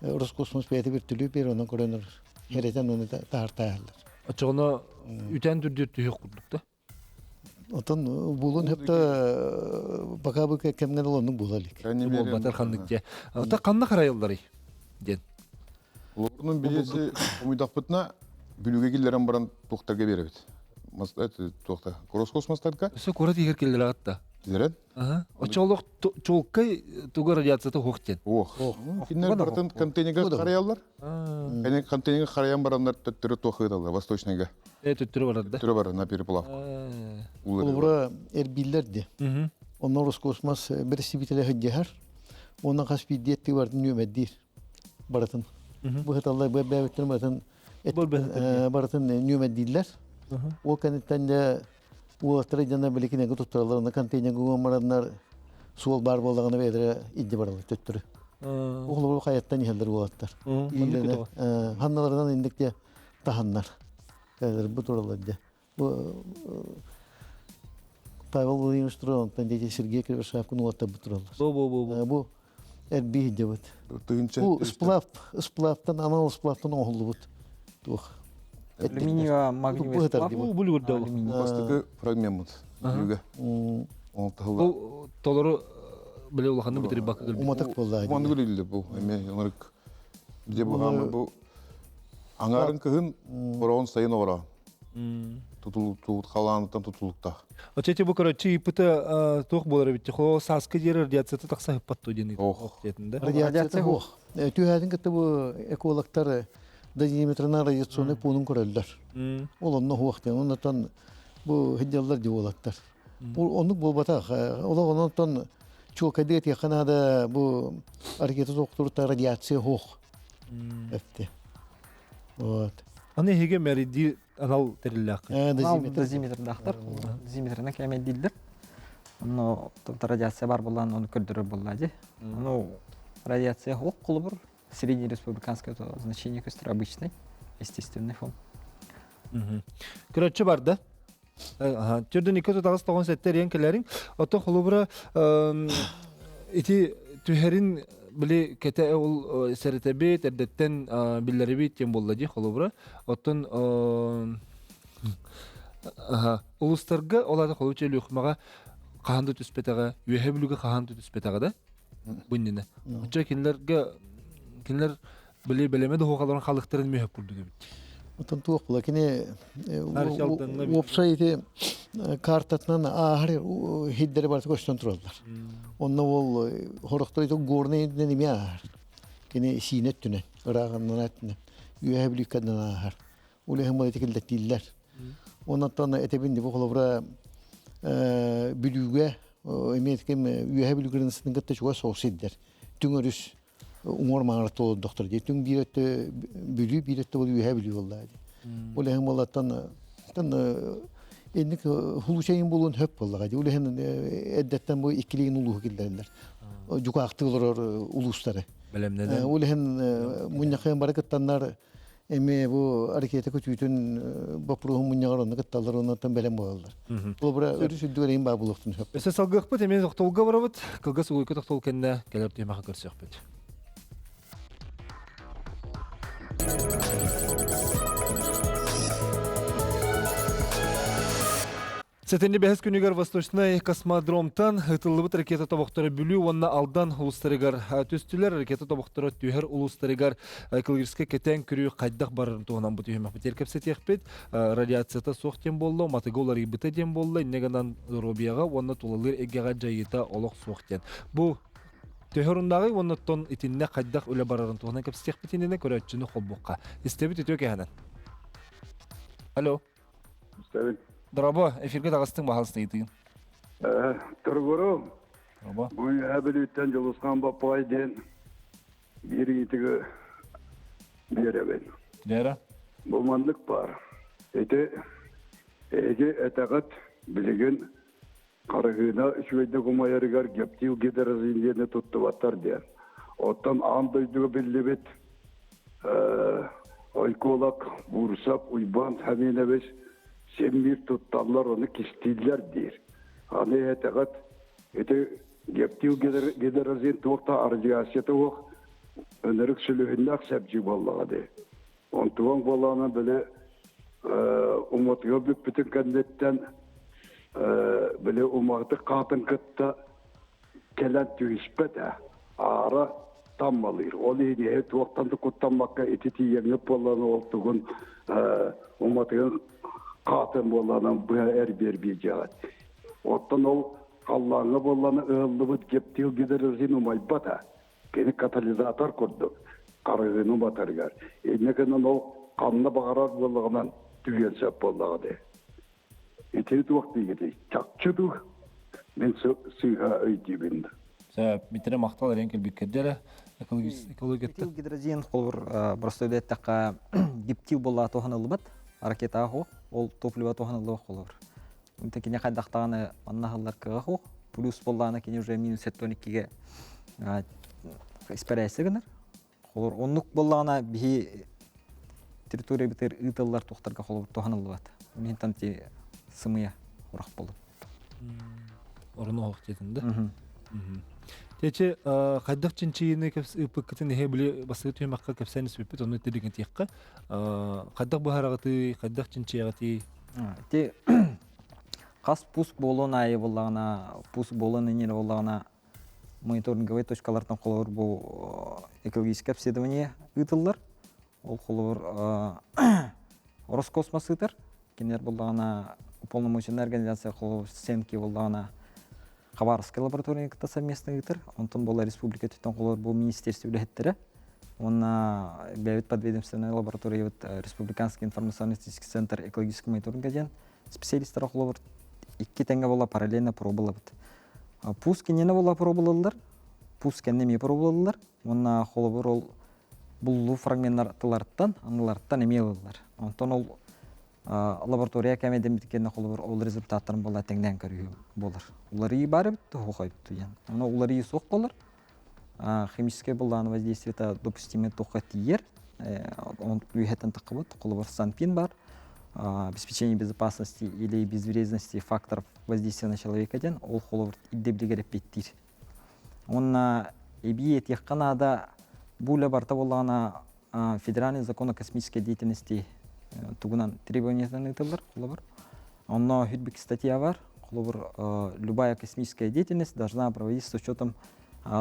Роскосмос бэйэтэ бөртөлүөт биэр онон көрөн хэрэтэн оны таһартааһаллар. Оччоҕуна үтэн түрдүр түһүөх курдук да? Отон булун хөптө пока бу кэмҥэ оннук буола илик. Буолбатар ханнык дьэ. Ата ханна харайалларый диэн. Олорунун билиэси умуйдахпытына бүлүүгэ киллэрэн баран туохтарга биэрэбит. Туохта Роскосмостарга. Өссө куорат иһэр киллэрэҕит да. Киллэрэн. Оччолох чуолкай тугу радиацията суох диэн. Ох. Кинилэр барытын контейнерга харайаллар. Контейнерга харайан бараннар төттөрү туох ыыталлар Восточныйга. Төттөрү барар да. Төттөрү барар на переплавку. Холобура эрбииллэр ди. Онно Роскосмос бэрэстэбиитэлэ сылдьыһар. Онон хас биирдии эттиги барытын нүөмэрдиир. Барытын. Быһыталлар бэбэбиттэрин барытын барытын нүөмэрдииллэр. Ол кэнниттэн дьэ уолаттары дьонно биликинеги туттараллар, онно контейнерга уган бараннар суол баар буоллаҕына бэйэлэрэ илдьэ бараллар төттөрү. Оҕолору хайаттан иһэллэр уолаттар. Ханналарынан инник дьэ таһаннар. Кэлэр бу тураллар дьэ. Бу Павел Владимирович турар, онтон дети Сергей Кривошапкин уолаттар бу тураллар. Бу бу бу бу. Бу эрбии дьабыт. Бу сплав, сплавтан анал сплавтан оҥоһуллубут туох. Алюминиево магниевый сплав. Бу бүлүгүрдэ ол. Бастакы фрагмент. Бүлүгэ. Бу толору биле улаханны бүтүрүп бакы кэлбит. Уматык буолла. Уманды күлүллү бу. Эме ынырык. Бизде бу бу аңарын кыһын бороон сайын оҕоро. Тутулуктуут халааныттан тутулуктаах. Оччо бу короче ыйпыта туох буолар эбит хо сааскы диэри радиацията тахса ыппат ту диэн Ох. диэтин да. Радиация суох. Түһээтин кытта бу экологтар дозиметрынан радиационный пуунун көрөллөр. Ол онно суох диэн. Оннотон бу сылдьаллар дии уолаттар. Бу оннук буолбатах. Олох ононтон чуолкайдык этиэххэ наада бу ракета суохтурута радиация суох. Эпти. Вот. Аны эһиги мэридии анал тэриллээххит. Анал дозиметрдаахтар. Дозиметрынан кээмэйдииллэр. Онно радиация бар буолан ону көрдөрөр буолла дии. Ну, радиация суох холобур среднереспубликанское значение көстөр обычный, естественный фон. Көрөччү барда. Төрдөн 298 эрийэн кэлэриҥ. Оттон холобура ити түһэрин били кэтэ ол сэрэтэбит, эрдэттэн биллэрибит диэн буолла дии холобура. Оттон улуустарга ол аата холобура Өлүөхүмэҕэ хаһан да түспэтэҕэ, Үөһээ Бүлүүгэ хаһан да түспэтэҕэ да бу иннинэ. Оччо кинилэргэ кинилэр били бэлэмэ да халыктарын мүһөп курдук эбит. Оттон туох була кини уопсай ити. картатынан ааһар хиддери барыта көстөн тураллар. Онно ол хорохтор горнай үрдүнэн эмиэ ааһар. Кини сиинэ өттүнэн, ырааҕыннан өттүнэн, үөһэ бүлүүккэннэн ааһар. Улэһин балыты киллэртииллэр. Оннуттан этэбин бу холобура Бүлүүгэ эмиэ ким үөһэ Бүлүү границатын кытта чугас соҕус сирдэр. Түҥ өрүс уҥуор маҥар толордохтор дии. Түҥ биир өттө Бүлүү, биир өттө ол үөһэ Бүлүү буолла дии. Ол иһин буоллаттан тан инник хулучайын буолуон хөп буоллаҕа дии. Ол иһин эрдэттэн бу иккилиин улууһу киллэрэллэр. Дьукаахтыы олорор улуустары. Бэлэмнэнэн. Ол иһин мунньахыан бары кыттаннар Эми бу ракета көтүүтүн боппуруоһун мунньаҕар онно кытталлар оннуттан бэлэм буолаллар. Холобура, өрүс үрдүгэр эйин баа булуохтун сөп. Өссө салгыахпыт, эмиэ тохтолго барабыт. Кылгас угуйка тохтол кэннэ кэлэр түһүмэххэ көрсүөхпүт. Сэтинньи бэһис күнүгэр Восточнай космодромтан ытыллыбыт ракета тобохторо Бүлүү уонна Алдан улуустарыгар түстүлэр. Ракета тобохторо түһэр улуустарыгар экологическай кэтээн көрүү хайдах барарын туһунан бу түһүмэхпитигэр кэпсэтиэхпит. Радиацията суох диэн буолла, уматыга уларыйбыта диэн буолла, инньэ гынан доруобуйаҕа уонна тулалыыр эйгэҕэ дьайыыта олох суох диэн. Бу төһө оруннааҕый уонна оттон итиннэ хайдах үлэ барарын туһунан кэпсэтиэхпит иннинэ көрөөччүнү холбуохха. Истэбит үтүө кэһэнэн. Алло. Истэбин. Дорообо, эфиргэ таҕыстыҥ баһаалыста ыйытыгын. Тургуру, Дорообо. бу үөһэ Бүлүүттэн Дьулусхан Боппой диэн биир ыйытыгы биэрэбин. Лера? Бу маннык баар. Ити эһиги этэҕит билигин харыһыына үчүгэйдик умайарыгар гептил гидразин диэни туттубаттар диэн. Оттон аан дойдуга биллибит ойколог Бурсак Уйбаан Хаминович син биир тутталлар, ону кистииллэр диир. Аны этэҕит ити гептил гидразин туох да радиацията суох ынырык сүлүһүннээх сэбдьи буоллаҕа дии. Онтуган буоллаҕына били уматыга бүппүтүн кэнниттэн били уматык хаатын кытта кэлэн түһүспэт ээ. Аара таммалыыр. Ол иһин туохтан да куттаммакка ити тиийэҥҥит буоллаҕына ол тугун уматыгын хаатын буоллаҕына быһа эрбиэр биэрдиэҕит. Оттон ол халлааҥҥа буоллаҕына ыһыллыбыт гептил гидразин умайбат ээ. Кини катализатор курдук харыһыыны уматарыгар. Инньэ гынан ол ханна баҕарар буоллаҕынан түһүөн сөп буоллаҕа дии. Ити туох диигитий? Чахчы дуу? Мин сыыһа өйдүүбүн. Сөп, митире махтал эрэн кэлбиккэрдэрэ экологияттан. Гидразин холбур просто эттэххэ гептил буолла туһаныллыбат ракета суох, ол топливо туһаныллыбат холобур. Инте кини хайдахтаҕына манна аһыллар кыаҕа суох. Плюс буоллаҕына кини уже минус 72-ге испэрээсэ гынар. Холор оннук буоллаҕына биһи территориябытыгар ыытыллар туохтарга холобур туһаныллыбат. Мин ти сымыйа урах болун. Орун оһох диэтин да. Тече хайдах чинчийини ыыппыккытын иһэ били бастакы түһүмэххэ кэпсээн испиппит ону тиригин тиэххэ хайдах быһараҕытый, хайдах чинчийэҕитий? Ити хас пуск буолуон аайы буоллаҕына, пуск буолуон иннинэ буоллаҕына мониторинговай точкалартан холобур бу экологическое обследование ыытыллар. Ол холобур Роскосмос ыытар. Кинилэр буоллаҕына уполномоченная организация холобур СЭНКИ буоллаҕына Хабаровскай лабораторияны кытта совместно ыытар. Онтон буолла республика өттүттэн холобур бу министерство үлэһиттэрэ уонна бэйэбит подведомственная лабораториябыт Республиканский информационно-статистический центр экологического мониторинга диэн специалистара холобур икки тэҥҥэ буолла параллельно пробалабыт. Пуск киниэнэ буолла пробалаллар, пуск кэннэ эмиэ пробалаллар уонна холобур ол буллуу фрагменнар тыларыттан, аныларыттан эмиэ ылыллар. Онтон ол лаборатория кэмэдэммит кэннэ холобур ол результаттарын буолла тэҥнээн көрүү буолар. Уларыйыы баар эбит туһуохайбыт диэн. Ону уларыйыы суох буолар. Химическое былаан воздействиета допустимый туохха тиийэр. Он үөһэттэн таххыбыт. Холобур санпин бар. Обеспечение безопасности или безвредности факторов воздействия на человека диэн ол холобур ирдэбилигэр эппиэттиир. Уонна эбии этиэххэ наада бу үлэ барыта буоллаҕына федеральный закон о космической деятельности тугунан требованиятынан ыытыллар холобур. Онно хүрбүк статья бар. Холобур, любая космическая деятельность должна проводиться с учетом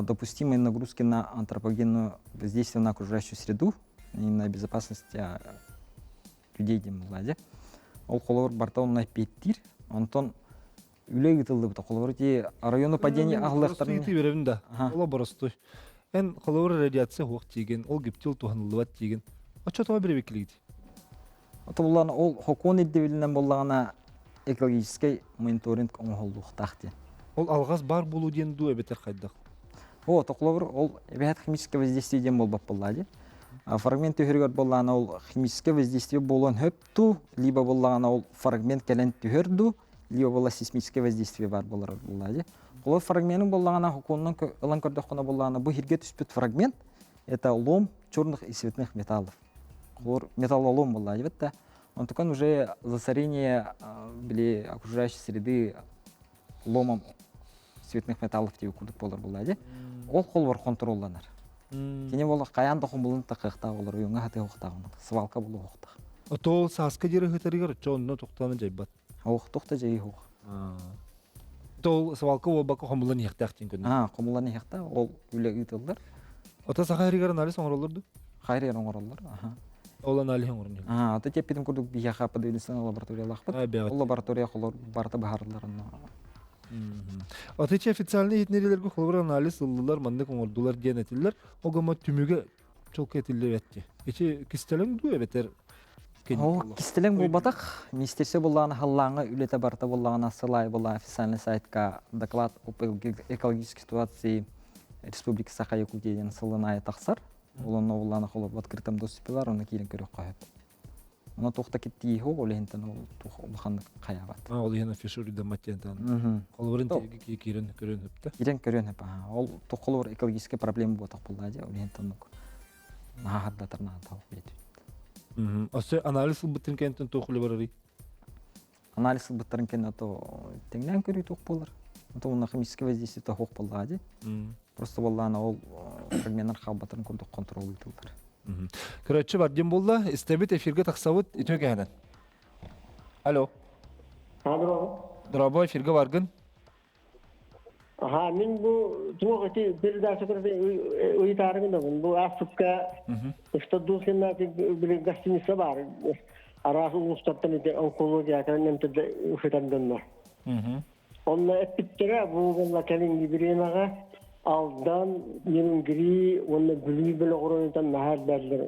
допустимой нагрузки на антропогенное воздействие на окружающую среду и на безопасность людей диэн буолла дьэ. Ол холобур барыта онно эппиэттиир. Онтон үлэ ыытыллыбыта. Холобур, ити району падение аһыллыахтарын... Простой беребин да. Ола боростуй. Эн холобур радиация хуох тиигин, ол гептил туһаныллыбат тиигин. Оччо тоҕо бирэбиккилигит? Отобуллан ол хокуон ирдэбилинэн боллаҕына экологическай мониторинг оҥоһуллуохтаах диэн. Ол алҕас баар буолуу диэн дуу эбэтэр хайдах? О, тоқлобур ол эбэһэт химическое воздействие диэн буолбат буоллаа дии. Фрагмент түһэригэр буоллаҕына ол химическое воздействие буолуон хөп дуу, либо буоллаҕына ол фрагмент кэлэн түһэр дуу, либо буолла сейсмическое воздействие баар буолар буоллаа дии. Ол фрагменын буоллаҕына хокуонунан ылан көрдөххүнэ буоллаҕына бу сиргэ түспүт фрагмент это лом черных и цветных металлов. Холор металлолом буоллаа дии да. Онтукан уже засорение били окружающей среды ломом цветных металлов диэби курдук буолар буоллаа дии. Ол холбор контролланар. Кини буола хайаан да хомулун такыахтаах олор уйуҥа хатыахтаах свалка булуохтаах. Отол сааска диэри ыһытарыгар оччо онно тохтоон дьайбат. Ох, тохто дьайыы суох. Тол свалка буолбакка хомуллан иһиэхтээх диэн көрүнэр. Аа, хомуллан иһиэхтээх. Ол үлэ ыытыллар. Ото саха хэригэр анализ оҥороллор дуу? Хайрыгар оҥороллор. Аха. Ол анализ оҥорон иһэллэр. Аа, ото тиэппитим курдук биһиэхэ подведомственная лабораториялаахпыт. Ол лаборатория холор барыта быһаарыллар онно. Ото ичи официальный иһитиннэриилэргэ холобур анализ ыллылар, маннык оҥордулар диэн этиллэр. Огомо түмүгэ чолка этиллибэт. Ичи кистэлэҥ дуу эбэтэр Ол кистэлэҥ буолбатах. Министерство буоллаҕына халлааҥҥа үлэтэ барыта буоллаҕына сыл аайы буоллаҕына официальный сайтка доклад об экологической ситуации Республики Саха-Якутия диэн сылын аайы тахсар. Ол онно буоллаҕына холобур открытом доступе бар, онно киирэн көрүөххэ сөп. Онно туох да киттииһи ол иһинтэн ол туох улаханнык хайаабат. Ол иһин афиша үрдэммат диэн холобурун тиэрги киирэн көрүөн сөптө. Киирэн көрүөн сөп. Ол туох холобур экологическай проблема буотах буоллаа дии, ол иһинтэн оннук наһаа хардатар наада бит. Өссө анализ ылбыттарын кэнниттэн туох үлэ барарый? Анализ ылбыттарын кэннэ то тэҥнээн көрүү туох буолар. То уонна химическое воздействие туох буоллаҕа дии. Просто буоллаана ол фрагменнар хаалбатын курдук контрол ыытыллар. Көрөөччү бар диэн буолла, истэбит эфиргэ тахсабыт үтүө кэһэнэн. Алло. Дорабой эфиргэ баргын. Аха, мин бу туох ити передача ыйытаары гынабын. Бу ааспыкка 112 били гостиница баар. Араас улуустартан ити онкология эмтэрде ыытан дьоннор. Онно эппиттэрэ бу буолла кэлиҥҥи бириэмэҕэ Алдан, Нерюнгри уонна Бүлүү бөлөх оройунтан наһаа элбээтилэр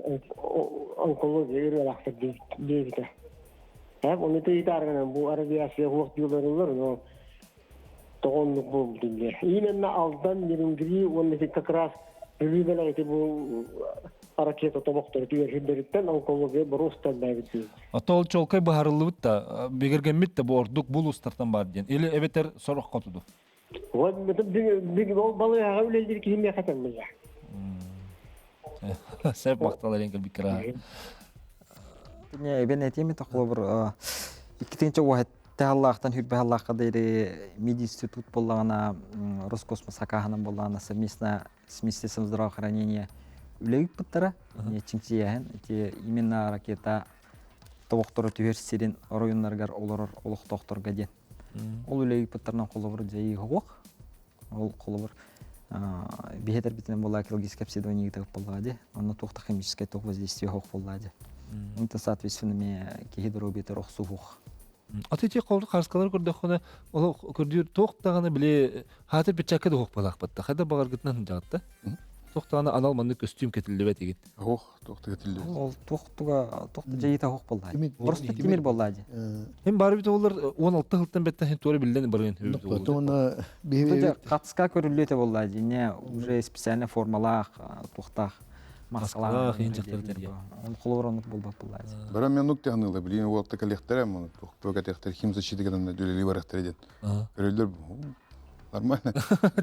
онкология ырыалаахтар диэбитэ. Ону ыйытаары гынан бу авиация суох дииллэр, но Тоҕо оннук буолбутун диэн. Именно Алдан, Нерюнгри уонна ити как раз Бүлүү бэлэх ити бу ракета тобохтору түгэр сирдэриттэн онкология боруостан бэйбит дии. Ото ол чолкай быһарыллыбыт да, бигэргэммит да бу ордук бул устартан бар диэн. Или эбэтэр сорох хотуду. Вот ол балыыһаҕа үлэлиир киһи миэхэ тэллэйэ. Сеп махтал эрин кэлбиккера. Не, эбен этиэм это холобур иккитинчи Таһаллаахтан хүрбэһаллаахха диэри мединститут буоллаҕына Роскосмос сакааһынан буоллаҕына совместно с Министерством здравоохранения үлэ ыыппыттара. Чинчийээһин ити именно ракета тобохторо түһэр сирин оройуоннарыгар олорор олохтоохторго диэн. Ол үлэ ыыппыттарынан холобур дьайыы суох. Ол холобур биһэтэрбитинэн буолла экологическое обследование ыытабыт буоллаҕа дии. Онно туох да химическое туох воздействие суох буоллаҕа дии. Онтон соответственно эмиэ киһи доруобуйатыгар охсуһуох. Аты ити харыскалар көрдөххүнэ, ол көрдүүр туох даҕаны били хаатыр печакка да уһук балаахпатта. Хайда баҕаргытынан сылдьаҕытта. Туох даҕаны анал маннык көстүүм кэтиллибэт игин. Ох, туох да кэтиллибэт. Ол туох туга туох да дьайыыта уһук буоллаа. Просто тимир буоллаа дии. Hem бары бит олар 16 хылтан беттен хин туора билден барыгын Уонна биһиги Хатска көрүллүөтэ буоллаа дии. Не уже специальная формалаах, туохтаах маскалаах иин дьахтар тэрийэ. Он холобур оннук буолбат буоллаа дии. Бара мен нук тахныла билин уолта кэлиэхтэрэ муну туох кэтиэхтэр химзащита гынан үлэлии барахтара диэн. Көрөллөр нормально.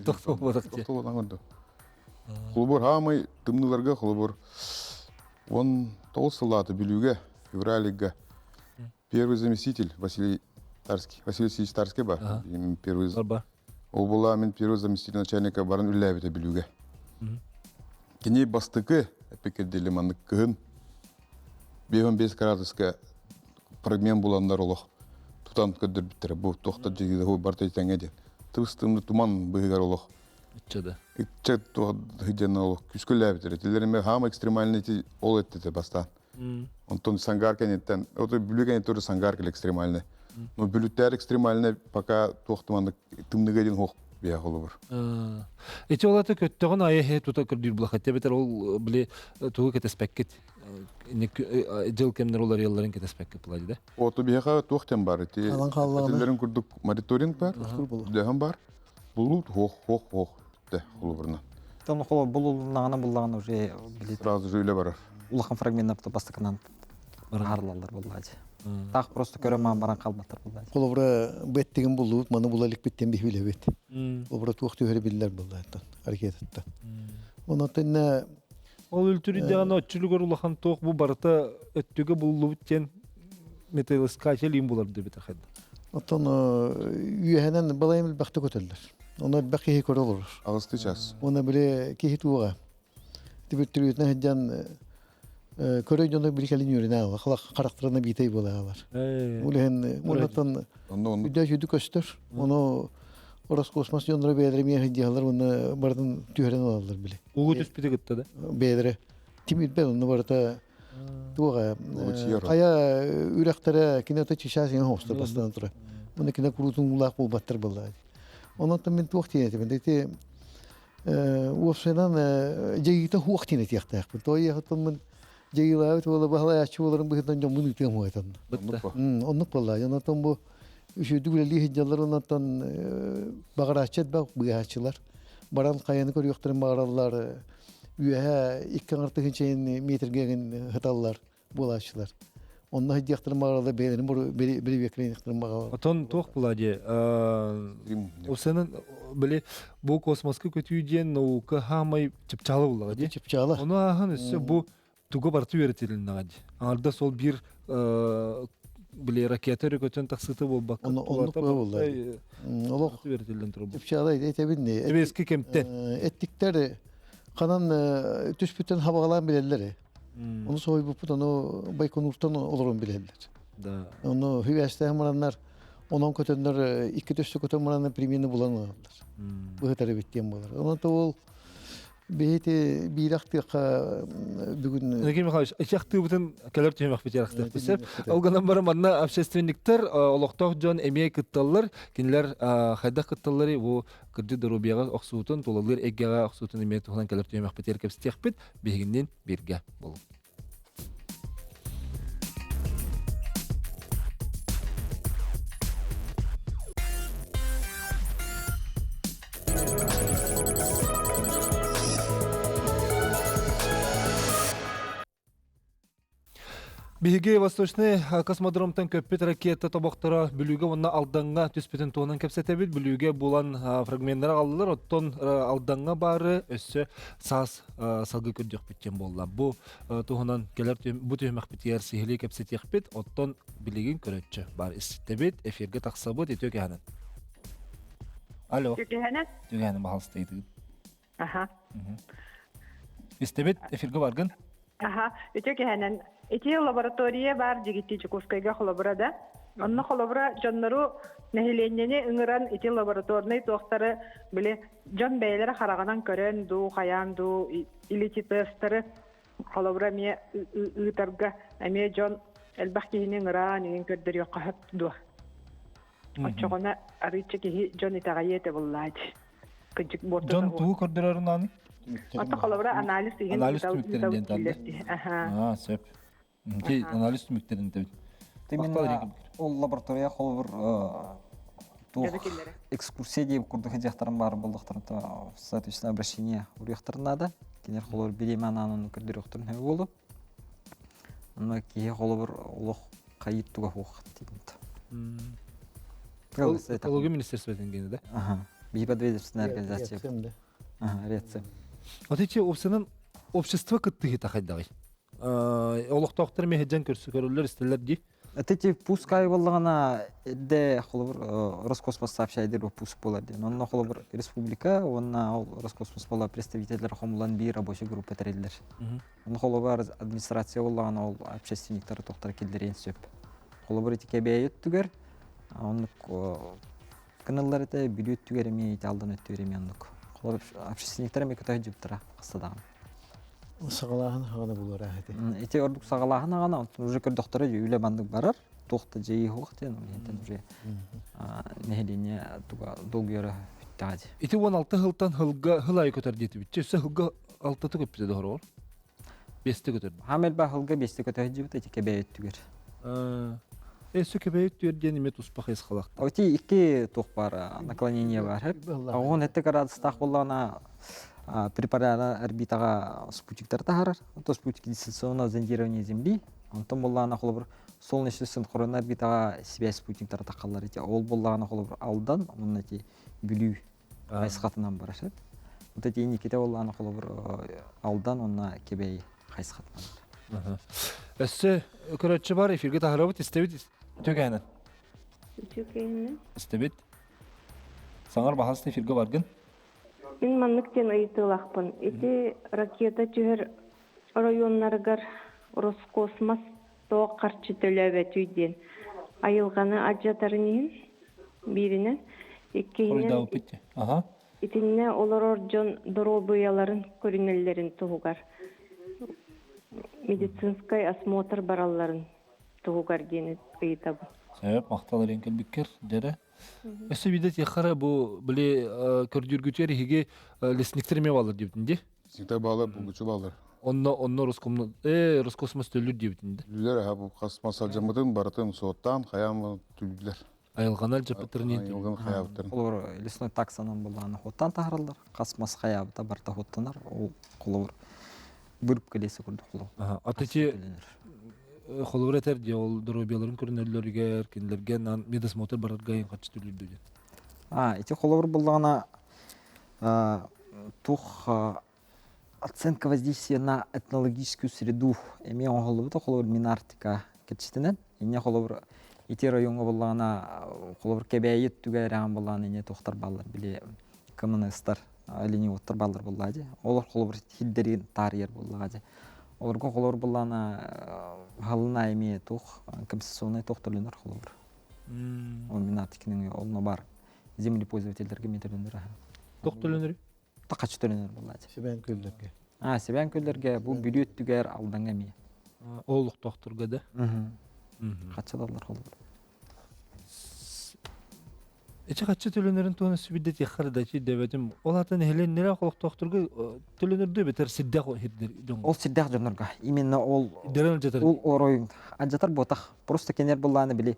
Тохтоо буолбатах дии. Тохтоо буолан Холобур хаамай тымныыларга холобур 19 сыллааты Бүлүүгэ, февраль первый заместитель Василий Тарский, Василий Васильевич Тарский бар. Первый Ол була мин первый заместитель начальника баран үллээбитэ Бүлүүгэ. Кини бастакы эппикирдили маннык кыһын 5 градуска фрагмент буланнар олох тутан көрдөрбүттэрэ. Бу туохта дьиги барта тэҥэ диэн. Тыбыс-тымны туман быһыгар олох Ычча да. Ычча туох олох күскүлээбитэр. Этилер эме хаама экстремальный ол эттете бастаан. Онтон Сангаар кэнниттэн, ото Бүлүү кэнниттэн Сангаар кэл экстремальный. Но бүлүттээр экстремальный пока туохтуманнык тымныга диэн хуох биһэ холобур. Ити олата көттөҕүн айы хэ тута көрдүүр булахат эбэтэр ол били тугу кэтэспэккит дьыл кэмнэр уларыялларын кэтэспэккит була да. Ото биһэхэ туох тем бар ити Халан хааллаҕына. этиллэрин курдук мониторинг бар, дөһөн бар. Булут хуох хуох хуох те холобурна. Там холо булулнаҕына буллаҕына уже били Сразу же үлэ барар. улахан фрагменттар бастакынан харалаллар буоллаачы. Таах просто көрө маан баран қалбаттар буоллаачы. Холобура бэттигин буллубут, маны була иликпиттен биһилэбит. Холобура туох түһэрэ биллэр буолла ракетаттан. Онон Ол үлтүрүйдэҕинэ оччулугар улахан туох бу барыта өттүгэ буллубут диэн металлоискатель им булар дебит ахад. Оттон үөһэнэн балайым элбэхтик көтөллөр. Оны элбэх киһи көрө олорор. Алысты час. Оны били киһи туоҕа. Тибиттүрүтүнэ сылдьан көрө дьону били кэлин үөрэнэ алар. Харахтарына биитэй буола алар. Улэһин муннаттан үдэ сүдү көстөр. Ону Роскосмос дьонноро бэйэлэрэ миэхэ сылдьыһаллар уонна барытын түһэрэн ылаллар били. Угу түспүтэ кытта да? Бэйэлэрэ тимирбэт онно барыта туоҕа хайа үрэхтэрэ кине ото чичаас иҥэ хоста бастан тура. Уонна кине куруутун уулаах буолбаттар буоллаа. Онон мин туох диэн этибин ити уопсайынан дьайыыта хуох диэн этиэхтээхпин. Тоойуохтан мин дьайыылаабыт буола баһылайааччы буоларын быһыытынан дьоммун ыытыам уһатан. Оннук буолла. Онтон бу үчүгүйдүк үлэлии сылдьаллар онтон баҕарааччы элбэх быыһааччылар баран хайаны көрүөхтэрин баҕараллар үөһэ икки аҥар тыһыынча метргэ сыталлар буолааччылар. Онно сылдьыахтарын баҕараллар бэйэлэрин бирибиэккэлэниэхтэрин баҕараллар. Отон туох була дии Усанын били бу космоска көтүү диэн наука хаамай чыпчаала буллаҕа дии. Чыпчаала. Ону ааһан өссө бу туга барыта үөрэтилиннэҕэ дии. Аҥардас ол биир били ракета өрө көтөн тахсыыта буолбакка оннук буолла. Олох үөрэтиллэн турар. Чыпчаала этэбин Эбиэски кэмтэн. Эттиктер ханан түспүттэн хабаҕалаан билэллэр. Ону соһуйбуппут, ону Байконуртан олорон билэллэр. Да. Ону хүбээстээх мараннар, онон көтөннөр, икки төстө көтөн мараннар примерно булан ылаллар. Быһытар эбит диэн буолар. Онон ол биһити биир ахтыахха бүгүн Николай Михайлович, ити ахтыыбытын кэлэр түһүмэхпитигэр ахтыахпыт сөп. Ол гынан баран манна общественниктар, олохтоох дьон эмиэ кытталлар. Кинилэр хайдах кытталларый бу кырдьык доруобуйаҕа охсуутун, тулалыыр эйгэҕэ охсуутун эмиэ туһунан кэлэр түһүмэхпитигэр кэпсэтиэхпит. Биһигинниин бииргэ болуҥ. Биһиги Восточный космодромтан көппүт ракета тобохторо Бүлүүгэ уонна Алдаҥҥа түспүтүн туһунан кэпсэтэбит. Бүлүүгэ булан фрагменнары аҕаллылар, оттон Алдаҥҥа баары өссө саас салгыы көрдүөхпүт диэн буолла. Бу туһунан кэлэр бу түһүмэхпитигэр сиһилии кэпсэтиэхпит. Оттон билигин көрөччү бар истибит, эфиргэ тахсабыт. Үтүө кэһэнэн. Алло. Түгэһэнэн. Түгэһэнэн баһалыстайдыгын. Аха. Истэбит, эфиргэ баргын. Аха, үтүө кэһэнэн. Ити лаборатория баар дьигитти Дьокуускайга холобура да. Онно холобура дьоннору нэһилиэнньэни ыҥыран ити лабораторнай туохтары били дьон бэйэлэрэ хараҕынан көрөн дуу, хайаан дуу или ити тесттары холобура эмиэ ыытарга эмиэ дьон элбэх киһини ыҥыраан иҥин көрдөрүөххэ сөп дуо? Оччоҕуна арыычча киһи дьон итэҕэйиэ этэ буоллаа дии. Кырдьык буорта Дьон тугу көрдөрөрүн аны? Оттон холобура анализ иһин Анализ түмүктэрин диэн таалда. Аа, сөп. Ити анализ түмүктэрин тэбит. Именно ол лаборатория холобур туох экскурсия диэбит курдук дьахтарым баар буоллахтарына то соответственно обращение уруйахтарын наада. Кинилэр холобур бириэмэ анаан ону көрдөрүөхтэрин сөбө буолуо. Онно киһи холобур олох хайыт туга суох диэн. Экология министерствотын гене да? Ага. Биһи подведомственная организация. Ага, РЕЦ. Вот эти обществонан общество кыттыһыта хайдаҕый? Олохтоохтор меһэдьэн көрсө көрөллөр истэллэр дии. Это пускай буоллаҕына эрдэ холобур Роскосмос сообщайдыр пуск буолар диэн. Онно холобур республика уонна ол Роскосмос буола представителлэр хомулан биир рабочий группа тэриллэр. Онно холобур администрация буоллаҕына ол общественниктары тохтор киллэриэн сөп. Холобур ити Кэбээйи өттүгэр оннук гыналлар этэ, Бүлүү өттүгэр эмиэ ити Алдан өттүгэр эмиэ оннук. Холобур общественниктар эмиэ көтө сылдьыбыттара хаста даҕаны. Саҕалааһын хаҕана булар этэ. Ити ордук саҕалааһын аҕана, уже көрдөхтөрө үлэ маннык барар. туох да дьайыы суох диэн, ол иһинтэн уже нэһилиэнньэ туга долгуйара бүттэҕэ дии. Ити 16 сылтан сылга сыл аайы көтөр диэтибит. Өссө сылга алтата көппүтэ доһороҕор. Бесте көтөр. Хаам элбэх сылга бесте көтө сылдьыбыт ити кэбээйи өттүгэр. Өссө кэбээйи өттүгэр диэн эмиэ туспа хайысхалаахтар. Ити икки туох баар наклонение баар. Оҕон этте градустаах буоллаҕына препарата орбитаҕа спутниктар таһаарар. То спутник дистанционного зондирования Земли. Онтон буоллаҕына холобур солнечный синхронный орбитаҕа связь спутниктара таххаллар ити. Ол буоллаҕына холобур Алдан уонна ити Бүлүү хайысхатынан барар сөп. Вот эти Никита буоллаҕына холобур Алдан уонна Кэбээйи хайысхатынан барар. Өссө көрөөччү бар эфиргэ таһарабыт истэбит Үтүөкээнэн. Үтүөкээнэн. Истэбит. Саҥар баһаста эфиргэ баргын. Мин маннык диэн ыйытыылаахпын. Ити ракета түһэр оройуоннарыгар Роскосмос тоҕо харчы төлөөбөтүй диэн айылҕаны алдьатарын иһин бииринэн, иккиһинэн итиннэ олорор дьон доруобуйаларын көрүнэллэрин туһугар медицинскэй осмотр баралларын туһугар диэн ыйытабын. Сөп, махтал эрин кэлбиккэр, дьэрэ. Өссө биирдэ тиэххэ бу били көрдүүргүтүгэр иһиги лесниктер эмиэ бааллар диэбитин дии. Лесниктер бааллар, булгуччу бааллар. Онно онно Роскомно Роскосмос төлүүр диэбитин да. Түлүлэр аха бу хас мас алдьаммытын барытын суоттаан хайаан түлүлэр. Айылҕаны алдьаппыттарын иһин. Айылҕаны хайаабыттарын. Холобур лесной таксанан буллааны хуоттаан таһараллар. Хас мас хайаабыта барыта хуоттанар. Ол холобур бырып леса курдук холобур. Аты холобур этэр дии ол доруобуйаларын көрүнөллөрүгэр кинилэргэ медосмотр барарга иһин харчы төлүүрдүү диэн. А ити холобур буллаҕына туох оценка воздействия на этнологическую среду эмиэ оҥоһуллубута холобур Минартика кэпсэтинэн инньэ холобур ити райоҥҥа буллаҕына холобур Кэбээйи өттүгэр эрэҕин буллаҕына инньэ туохтар бааллар били КМНСтар оленеводтар бааллар буоллаҕа дии. Олор холобур сирдэрин таарыйар буоллаҕа дии. Олорго холобур буоллаҕына халына эмиэ туох компенсационнай туох төлөнөр холобур. Ол мин артикінің онно бар землепользовательдерге эмиэ төлөнөр аха. Туох төлөнөр? Тахачы төлөнөр буоллаҕа дии. Сибээн күөллэргэ. А, Сибээн күөллэргэ бу Бүлүү өттүгэр Алдаҥҥа эмиэ. Ол олохтоохторго да? Хаччылаллар холобур. Эчи хаччы төлөнөрүн туһунан сүбүдэ тиэххэр да дэбэтим. Ол атын нэһилиэнньэлээх олохтоохторго төлөнөрдүү бэтэр сирдээх хирдер дьоҥҥо. Ол сирдээх дьоннорго именно ол Дэрэн алдьатар. ол оройун алдьатар буотах. Просто кенер буллааны били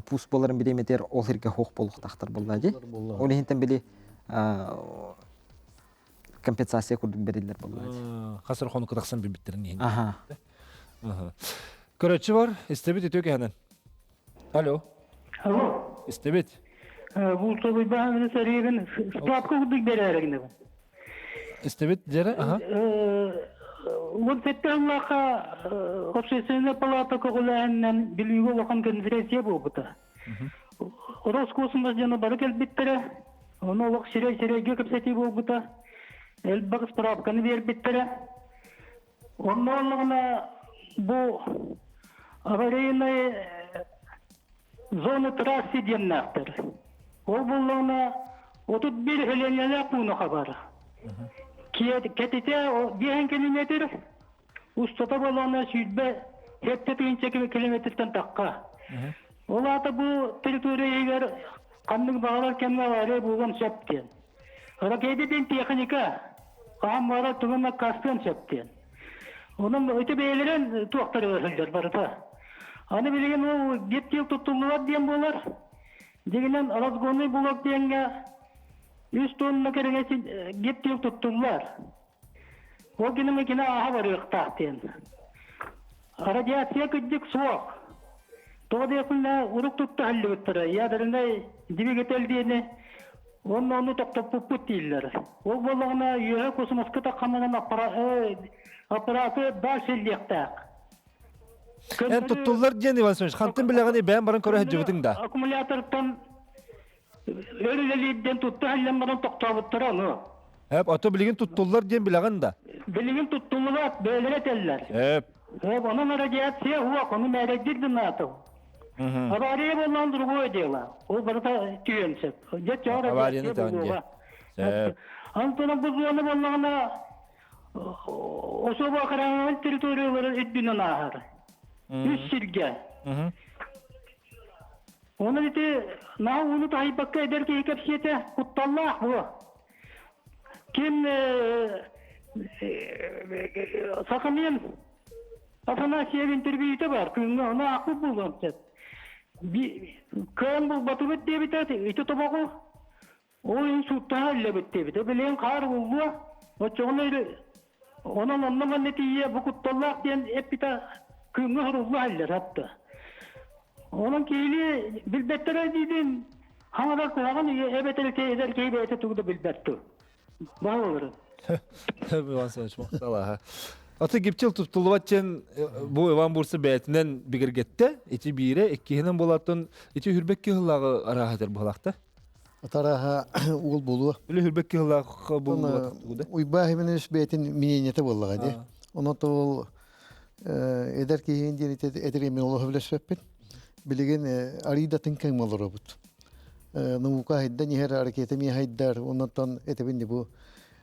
пус боларын бириэмэтигэр ол сиргэ хуох буолуохтаахтар буолла дии. Ол иһинтэн били компенсация курдук бериллэр буолла дии. Хасыр хонуку тахсан билбиттерин иһин. Аха. Көрөччү бар, истэбит үтүө кэһэнэн. Алло. Алло. Истэбит. Бу собуйбаһын сэрийэбин справка курдук берээригинэбин. Истэбит дьэрэ, аха. Уон сэттэ сыллаахха общественная палата көҕүлээһининэн Бүлүүгэ улахан конференция буолбута. Роскосмос дьоно бары кэлбиттэрэ. Ону олох сирэй-сирэйгэ кэпсэтии буолбута. Элбэх справканы биэрбиттэрэ. Онно оллоҕуна бу аварийнай зона трассы диэннээхтэр. Ол буоллаҕына 31 һэлиэнньэлээх пууну хабар. Кэтитэ биэһэн километр, устата буоллаҕына 27 тыһыынча километртэн тахха. Ол аата бу территория иһигэр ханнык баҕарар кэмҥэ авария буолуон сөп диэн. Ракета диэн техника хаһан баҕарар тугу эмэ аккаастыан сөп диэн. Онон ити бэйэлэрин туохтарыгар сылдьар барыта. Аны билигин ол гептил туттуллубат диэн буолар. Дьиҥинэн разгонный блок диэҥҥэ үс тонна кэриҥэ гептил туттуллар. Ол гинэн кини ааһа барыахтаах диэн. Радиация кырдьык суох. Тоҕо диэхпинэ урук тутта иһиллибиттэрэ. Ядернай двигатель диэни уонна ону тохтоппуппут дииллэр. Ол буоллаҕына үөһэ космоска тахханынан аппараты дальше иллиэхтээх. Эн туттуллар диэн Иван Семенович, хантан билэҕиний бэйэм баран көрө сылдьыбытыҥ да? Аккумулятортан өр үлэлиирдэн тутта иһиллэн баран тохтообуттара ону. Эп, ото билигин туттуллар диэн билэҕин да? Билигин туттуллубат, бэйэлэрэ этэллэр. Эп. Эп, онон радиация уох, ону мээрэйдир да наатыл. Авария буоллаҕын другое дело. Ол барыта түһүөн сөп. Дьэ, чоо Аварияны радиация тэҕин дьэ. буолуоҕа. Сөп. Антон бу зона буоллаҕына особо охраняемай территориялары үрдүнэн ааһар. Үс сиргэ. Онон ити наһаа ууну таһыйбакка эдэр киһи кэпсиэтэ кутталлаах буо. Ким Сахамин Афанасьев интервьюта бар, күҥҥэ ону аахпыт буолуон сөп. Кыан булбатыбыт диэбитэ, ити тобоҕу ол иһин сууттаһа үллэбит диэбитэ. Билигин хаар ууллуо, оччоҕуна онон онно манна тиийиэ бу кутталлаах диэн эппитэ күҥҥэ сурулла иһиллэр хатта. Онон киһини билбэттэрэ диибин, хаҥарар куһаҕан эбэтэр эдэр киһи бэйэтэ тугу да билбэт тыл. Баҕаларын. Иван Семенович махтал Аты гиптил туттуллубат диэн бу Иван Бурса бэйэтинэн бигэргэттэ. Ити биирэ, иккиһинэн буолатын ити хүрбэк кыһыллааҕы арааһа этэр быһалаахта. Атараһа уол буолуо. Үлэ хүрбэк кыһыллаах буолуо. Уйбаа Хименевич бэйэтин миниэнньэтэ буоллаҕа дии. Онон ол эдэр киһиин диэн этэр мен олоһо билэспэппин. Билигин арыйдатын кэҥ олоробут. Наука хайдан иһэр, ракета миэ хайдар, оннотон этэбин бу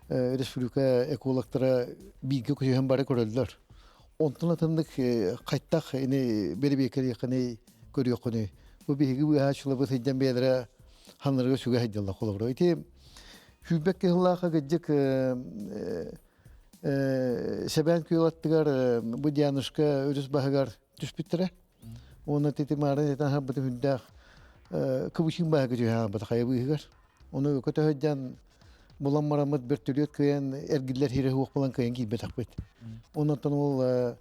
республика экологтара бииргэ көһөн бары көрөллөр. Онтон атыннык хайтах ини бэрибиэкэриэххини көрүөххүнүй. Бу биһиги быыһааччыларбыт сылдьан бэйэлэрэ ханнарыга сүгэ сылдьаллар холобура. Ити сүүрбэт кыһыллаахха кырдьык Сэбээн күөл аттыгар бу Дианушка өрүс баһыгар түспүттэрэ. Уонна тити маарын этэн харбыты хүндээх кыбычыын баһыгы түһэн хаалбыта хайа быыһыгар. Ону көтөһөдьан булан мараммыт бөртөлүөт кыайан эргиллэр хире суох буолан кыайан киирбэтэхпит. Оннуттан ол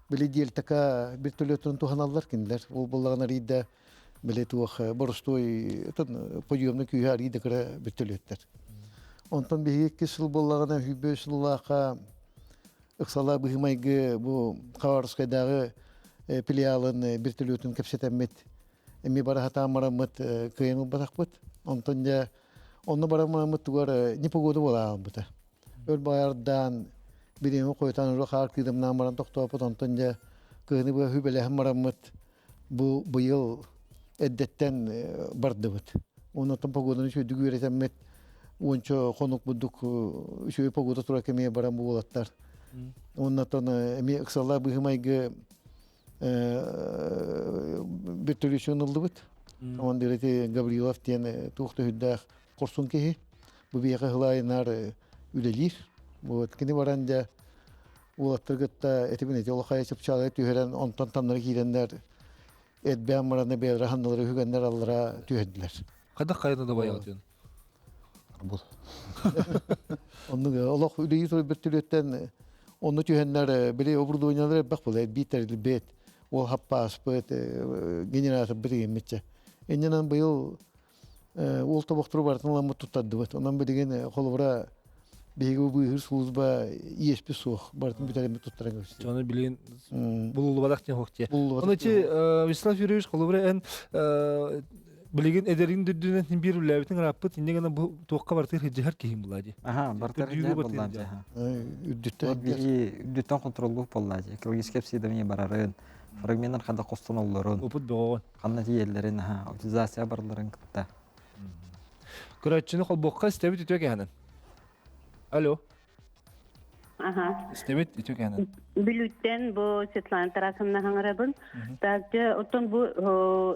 били дельтака бөртөлүөттэрин туһаналлар кинилэр. Ол буоллаҕына арыйда били туох боростуой подъемный күүһэ арыйда кыра бөртөлүөттэр. Онтон биһиги икки сыл буоллаҕына сүүрбэ сыллаахха ыксала быһымайгы бу Хабаровскайдааҕы филиалын бөртөлүөтүн кэпсэтэммит эми бара сатаан бараммыт кыайан ылбатахпыт. Онтон дьэ онно бараммыт тугар непогода буола хаалбыта. Өр баҕардаан бириэмэ хойутаан өрө хаар кыыдамнаан баран тохтооппут. Онтон дьэ кыһыны быһа хүбэлэһэн бараммыт бу быйыл эрдэттэн бардыбыт. Оннуттан погоданы үчүгэйдик үөрэтэммит уонча хонук бурдук үчүгэй погода турар кэмигэр баран буолаттар. Оннуттан эмиэ ыксаллаах быһыы-майгы бөртөлүөчүн ыллыбыт. Онон ити Гаврилов диэн туох да үрдээх хорсун киһи. Бу биһиэхэ сылайынаар үлэлиир. Вот кини баран дьэ уолаттар кытта этибин эти олохайа чыпчаалай түһэрэн онтон таннары киирэннэр эдбээн бараны бэйэлэрэ ханналары үһүгэннэр аллара түһэрдилэр. Хайдах хайаны да байаҕытын? Арбуз. Оннук олох үлэйи турар бөртөлүөттэн онно түһэннэр били оборудованиелар элбэх буолар биитэр бэт ол хаппааспыт генераторбыт игиммитчэ. Иннинэн быйыл уол тобохтору барытын ыламмыт туттардыбыт. Онон билигин холобура биһиги быыһыыр служба иэспит суох барытын бүтэрэммит туттаран көрүстүбүт. Дьону билигин булуллубатах диэн хуох дии. Оны чи Вячеслав Юрьевич холобура эн билигин эдэрин дүрдүнэн биир үлээбитин ырааппыт инне гына бу туохха бартыр хыдьыһар киһим була дии. Аха, бартыр буолла дии. Үрдүттэн үрдүттэн контроллуур буолла дии. Экологический обследование барарын, фрагменттар хада хостонулларын. Опыт бөҕөҕөн. Ханна тиийэллэрин, аха, утилизация баралларын кытта. Көрөөччүнү холбуохха истэбит үтүө кэһэнэн. Алло. Аха. Истэбит үтүө кэһэнэн. Бүлүүттэн бу Светлана Тарасовна хаҥарабын. Также оттон бу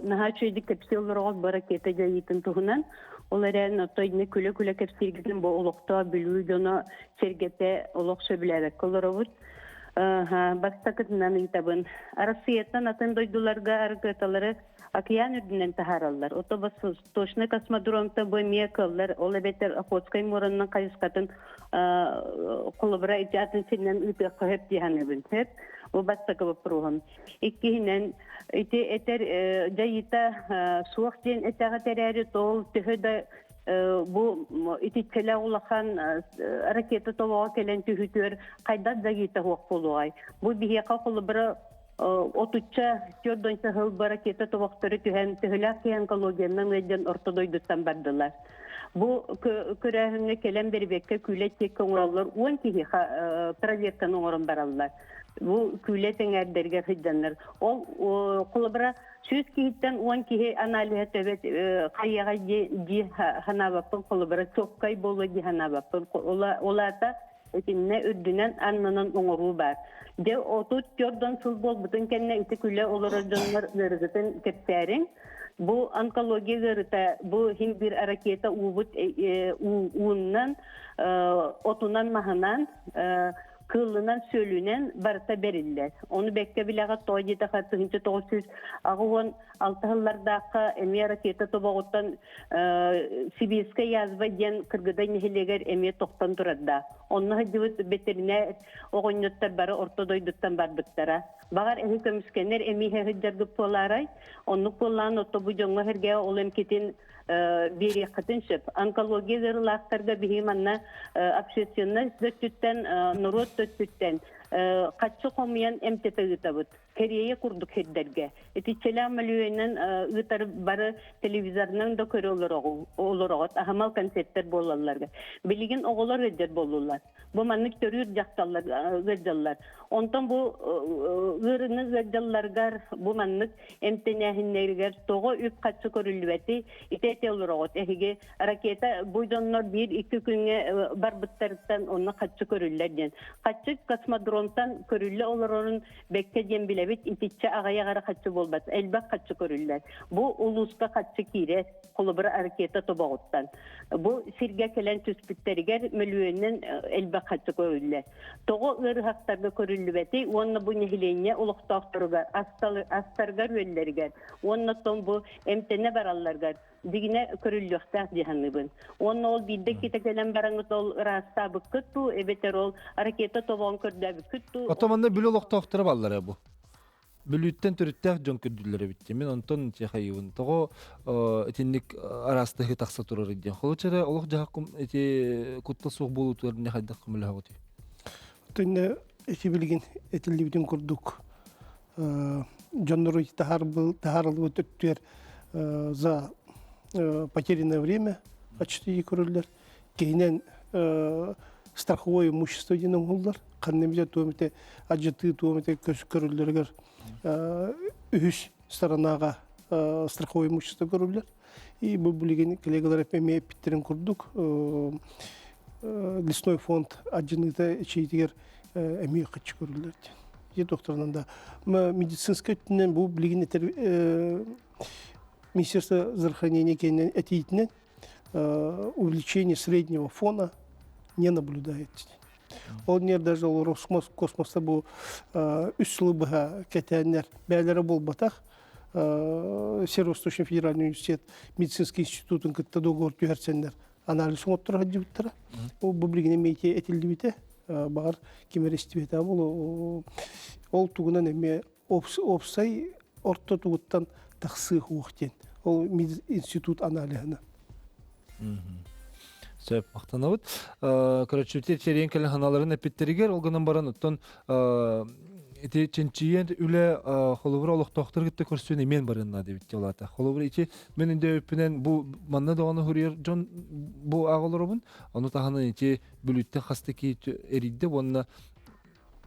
наһаа үчүгэйдик кэпсии олороҕут бу ракета дьайыытын туһунан. Ол эрэн оттон итини күлэ-күлэ кэпсииргитин бу олохтоох Бүлүү дьоно сэргэтэ олох сөбүлээбэккэ олоробут. Бастакытынан ыйытабын. Арассыыйаттан атын дойдуларга ракеталары океан үрдүнэн таһаараллар. Ото Восточный космодромта бу эмиэ кыаллар. Ол эбэтэр Охотскай муоранан хайысхатын холобура ити атын сиринэн ыытыахха сөп дии саныыбын. Сөп. Бу бастакы боппуруоһум. Иккиһинэн, ити этэр дьайыыта суох диэн этэҕит эрээри, ол төһө да бу итиччэлээх улахан ракета тобоҕо кэлэн түһүтүөр хайдах дьайыыта суох буолуоҕай? Бу биһиэхэ холобура отучча түөрт сыл бу ракета тобохтору түһэн төһөлөөх киһи онкологиянан ыалдьан орто дойдуттан бардылар. Бу көрөөһүҥҥэ кэлэн бэрибэккэ күүлэ тиэккэ оҥороллор уон киһи проверканы оҥорон бараллар. Бу күүлэ тэҥээрдэригэр сылдьаннар. Ол холобура 100 киһиттэн 10 киһи аналиһа төбөт хайыаҕа дии санаабаппын холобура чоккай буолуо дии санаабаппын. Ол аата итиннэ үрдүнэн аннынан оҥоруу баар. Дьэ 34 сыл буолбутун кэннэ ити күлэ олорор дьоннор ыарыгытын кэпсээриҥ. Бу онкология ыарыта бу иһин бир ракета уубут ууннан, отунан маһынан кыыллынан сүөлүнэн барыта бэриллэр. Ону бэккэ билэҕэ той диэтэхэ 1986 сыллардаахха эмиэ ракета тобоҕуттан Сибирская язва диэн Кыргыдай нэһилиэгэр эмиэ тохтон турарда. Онно сылдьыбыт бэтэринээр оҕонньоттор бары орто дойдуттан барбыттара. Баҕар эһи көмүскэнэр эмиэ сылдьаргыт буолаарай? Оннук буоллаан отто бу дьоҥҥо сэргэ ол эмкитин биэриэххитин сөп. Онкология ыарыылаахтарга биһи манна общественность өттүттэн, норуот өттүттэн хаччы хомуйан эмтэтэ ыытабыт. Кэриэйэ курдук сирдэргэ. Итиччэлээх мөлүйүөнүнэн ыытар бары телевизорынан да көрө олороҕут, аһымал концерттэр буолалларга. Билигин оҕолор ыалдьар буоллулар. Бу маннык төрүүр дьахталлар ыалдьаллар. Онтон бу ыарыыны ыалдьалларыгар бу маннык эмтэнээһиннэригэр тоҕо үп-харчы көрүллүбэтий? Ити этэ олороҕут. Эһиги ракета бу дьоннор биир-икки күҥҥэ барбыттарыттан онно харчы көрүллэр диэн. Харчы космодромтан көрүллэ олорорун бэккэ диэн билэбит. Итиччэ аҕыйах эрэ харчы буолбат. Элбэх харчы көрүллэр. Бу улууска харчы киирэр. Холобура ракета тобоҕуттан. Бу сиргэ кэлэн түспүттэригэр мөлүйүөнүнэн элбэх харчы көрүллэр. Тоҕо ыарыһахтарга көрүллүбэтий уонна бу нэһилиэнньэ олохтоохторугар астарыгар-үөллэригэр уонна оттон бу эмтэнэ баралларыгар дигинэ көрүллүөхтээх дии саныыбын. Уонна ол биирдэ китэ кэлэн бараҥыт ол ыраастаабыккыт дуу, эбэтэр ол ракета тобоҕун көрдөөбүккүт дуу? Оттон манна бүлүү олохтоохторо баллара бу. Бүлүүттэн төрүттээх дьон көрдүүллэр эбит дии. Мин онтон чехайыбын. Тоҕо итинник араастаһыы тахса турар диэн. Холочера олох дьаһаккым ити куттал суох буолуутугар не хайдах көмөлөһөҕүтүй? Түнне ити билигин этиллибитин курдук дьоннору таһаарыллыбыт өттүгэр за потерянное время почти көрөллөр. Киһинэн страховое имущество диэн оҥоһуллар. Ханна эмит туом ити адьатыы туом ити көрүллэригэр үһүс сторонаҕа страховое имущество көрүллэр. И бу билигин коллегалар эмиэ эппиттэрин курдук лесной фонд адьыныыта ичиитигэр эмиэ хаччы көрүллэр диэн. Ити докторынан да медицинскэй өттүнэн бу билигин этэр Министерство здравоохранения кэннин этиитинэн увеличение среднего фона не наблюдается. Ол нер даже ол космоста бу үс сылы быһа кэтээннэр бээлэрэ буолбатах Северо-Восточный федеральный университет медицинский институтун кытта договор түһэрсэннэр анализ оҥотторо сылдьыбыттара. Ол бу билигин эмиэ этиллибитэ. Баҕар ким эрэ истибэтэ ол ол тугунан эмиэ уопсай орто тугуттан тахсыы хуох диэн ол институт аналиһына. Сөп, махтанабыт. Короче, терен кэлэн ханаларын эппиттеригер, ол гынан баран оттон ити чинчийэн үлэ холобура олохтоохтор кытта көрсүөн эмиэн барыанна дебит дьалата. Холобура ити мен инде өппүнэн бу манна доҕону хуруйар дьон бу аҕалоробун, ону таһынан ити бүлүүттэн хаста ки эрийдэ уонна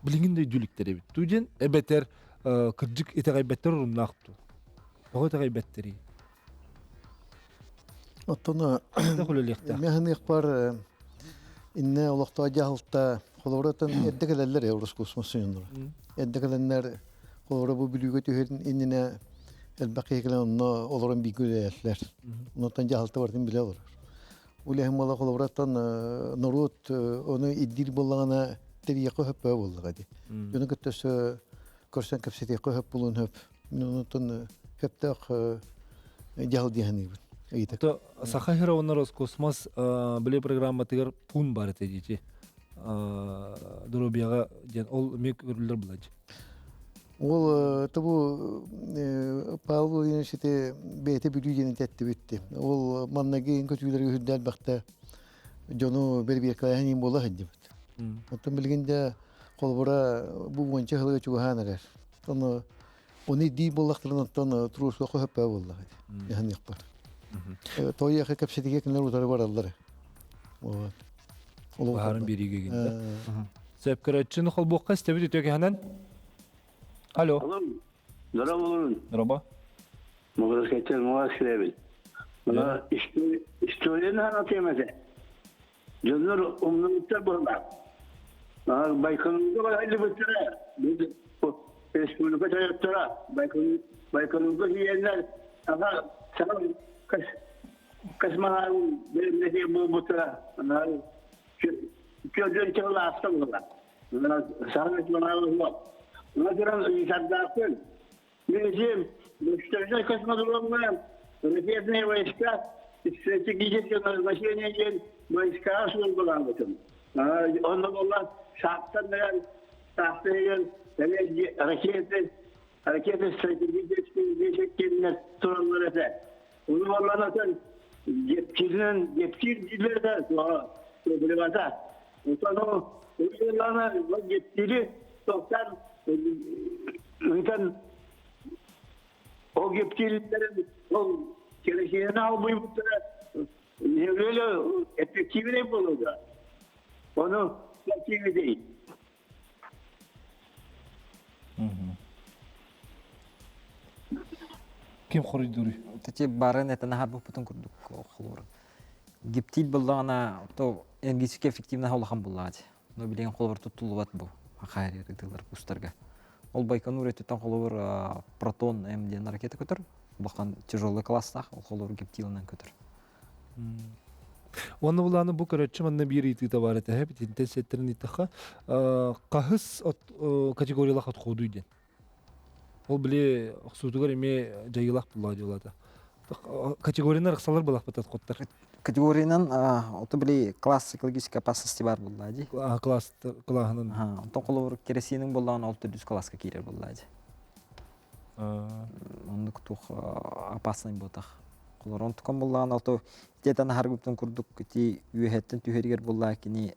билигин да өйдүүлүктэр эбит дуу диэн эбэтэр кырдьык итэҕэйбэттэр оруннаах дуу тоҕо итэҕэйбэттэрий Оттон үлэлиэхтээх инне олохтоох дьаһалта холобураттан эрдэ кэлэллэр Роскосмос сойуннара. Эрдэ кэлэннэр холобура бу бүлүүгэ түһэрин иннинэ элбэх киһи кэлэн онно олорон бииргэ үлэлээтилэр. Онтон дьаһалта барытын билэ олорор. Үлэһин буола холобураттан норуот ону ирдиир буоллаҕына тэрийиэххэ сөп буоллаҕа дии. Дьону кытта өссө көрсөн кэпсэтиэххэ сөп буолуон сөп. Мин онтон сөптөөх дьаһал дии саныыбын. Ыйытык. Саха сирэ уонна Роскосмос били программатыгар пуун бар этэ дии. Доруобуйаҕа диэн ол эмиэ көрүллэр буолла Ол тобу Павел Владимирович ити бэйэтэ бүлүү диэн эттибит. Ол маннаги көтүүлэргэ үрдэ элбэхтэ дьону бэрбиэккэлэһэн иин буола сылдьыбыт. Оттон билигин дэ холобура бу уонча сылга чугаһаан эрэр. Ону оны дии буоллахтарын оттон туруорсуохха сөппө буоллах ити. Яһаныахпар. Тойяха кэпсэтигэ кинилэр утары бараллар. Вот. Баһарын биэриигэ гинде. Сөп көрөөччүнү холбуохха истэбит үтүө кэһэнэн. Алло. Здорово. Здорово. Могрскайтан Москвабит. Мына историяны анатемесе. Дьоннор умнубуттар буолла. Байконурга барайлыбыттара. Республика тойоттора Байконурга киирэннэр. Ага, саха космонавт бэлэмнэтии буолбута. Чөдөн чыл ааста буолар. Саха космонавт суох. Онон ыйытардаахпын. Мин Восточный космодромҥа ракетные войска стратегическое назначение диэн войскаҕа службалаабытым. Онно буолла сааттан саахтан ракеты ракеты стратегические кэмнэр тураллар этэ. Ону буоллан гептилинэн гептил дииллэр да проблемата. Оттон ол гептили тохтан ыытан ол гептилдэрин ол керосинин албыйбыттара неужели эффективнэй буолуо Ону эффективный. Ким хоруйдууруй? Тати барын этэн аһарбыппытын курдук холур. Гептил буллаҕына то энергетически эффективно улахан буллаҕа Но билигин холобур туттуллубат бу хахайар ытыылар кустарга. Ол Байконур өттүттэн холобур Протон М диэн ракета көтөр. Улахан тяжелый класстаах, ол холобур гептилынан көтөр. Уонна булааны бу көрөччү манна биир ыйытыыта баар этэ итинтэн сиэттэрин ыйыттахха хаһыс категориялаах отходуй диэн. Ол били охсуутугар эмиэ дьайыылаах буллаҕа дьылата. Категориянан ыксалар булахпыт отходтар. Категориянан ото били класс экологической опасности бар булла ди. Класс класынан. Онтон холобур керосинин буллаҕын ол төрдүс класска киирэр булла ди. Оннук туох опасный буотах. Холор онтукан буллаҕын ото итиэтэн аһаргыптын курдук ити үөһэттэн түһэригэр буллаа кини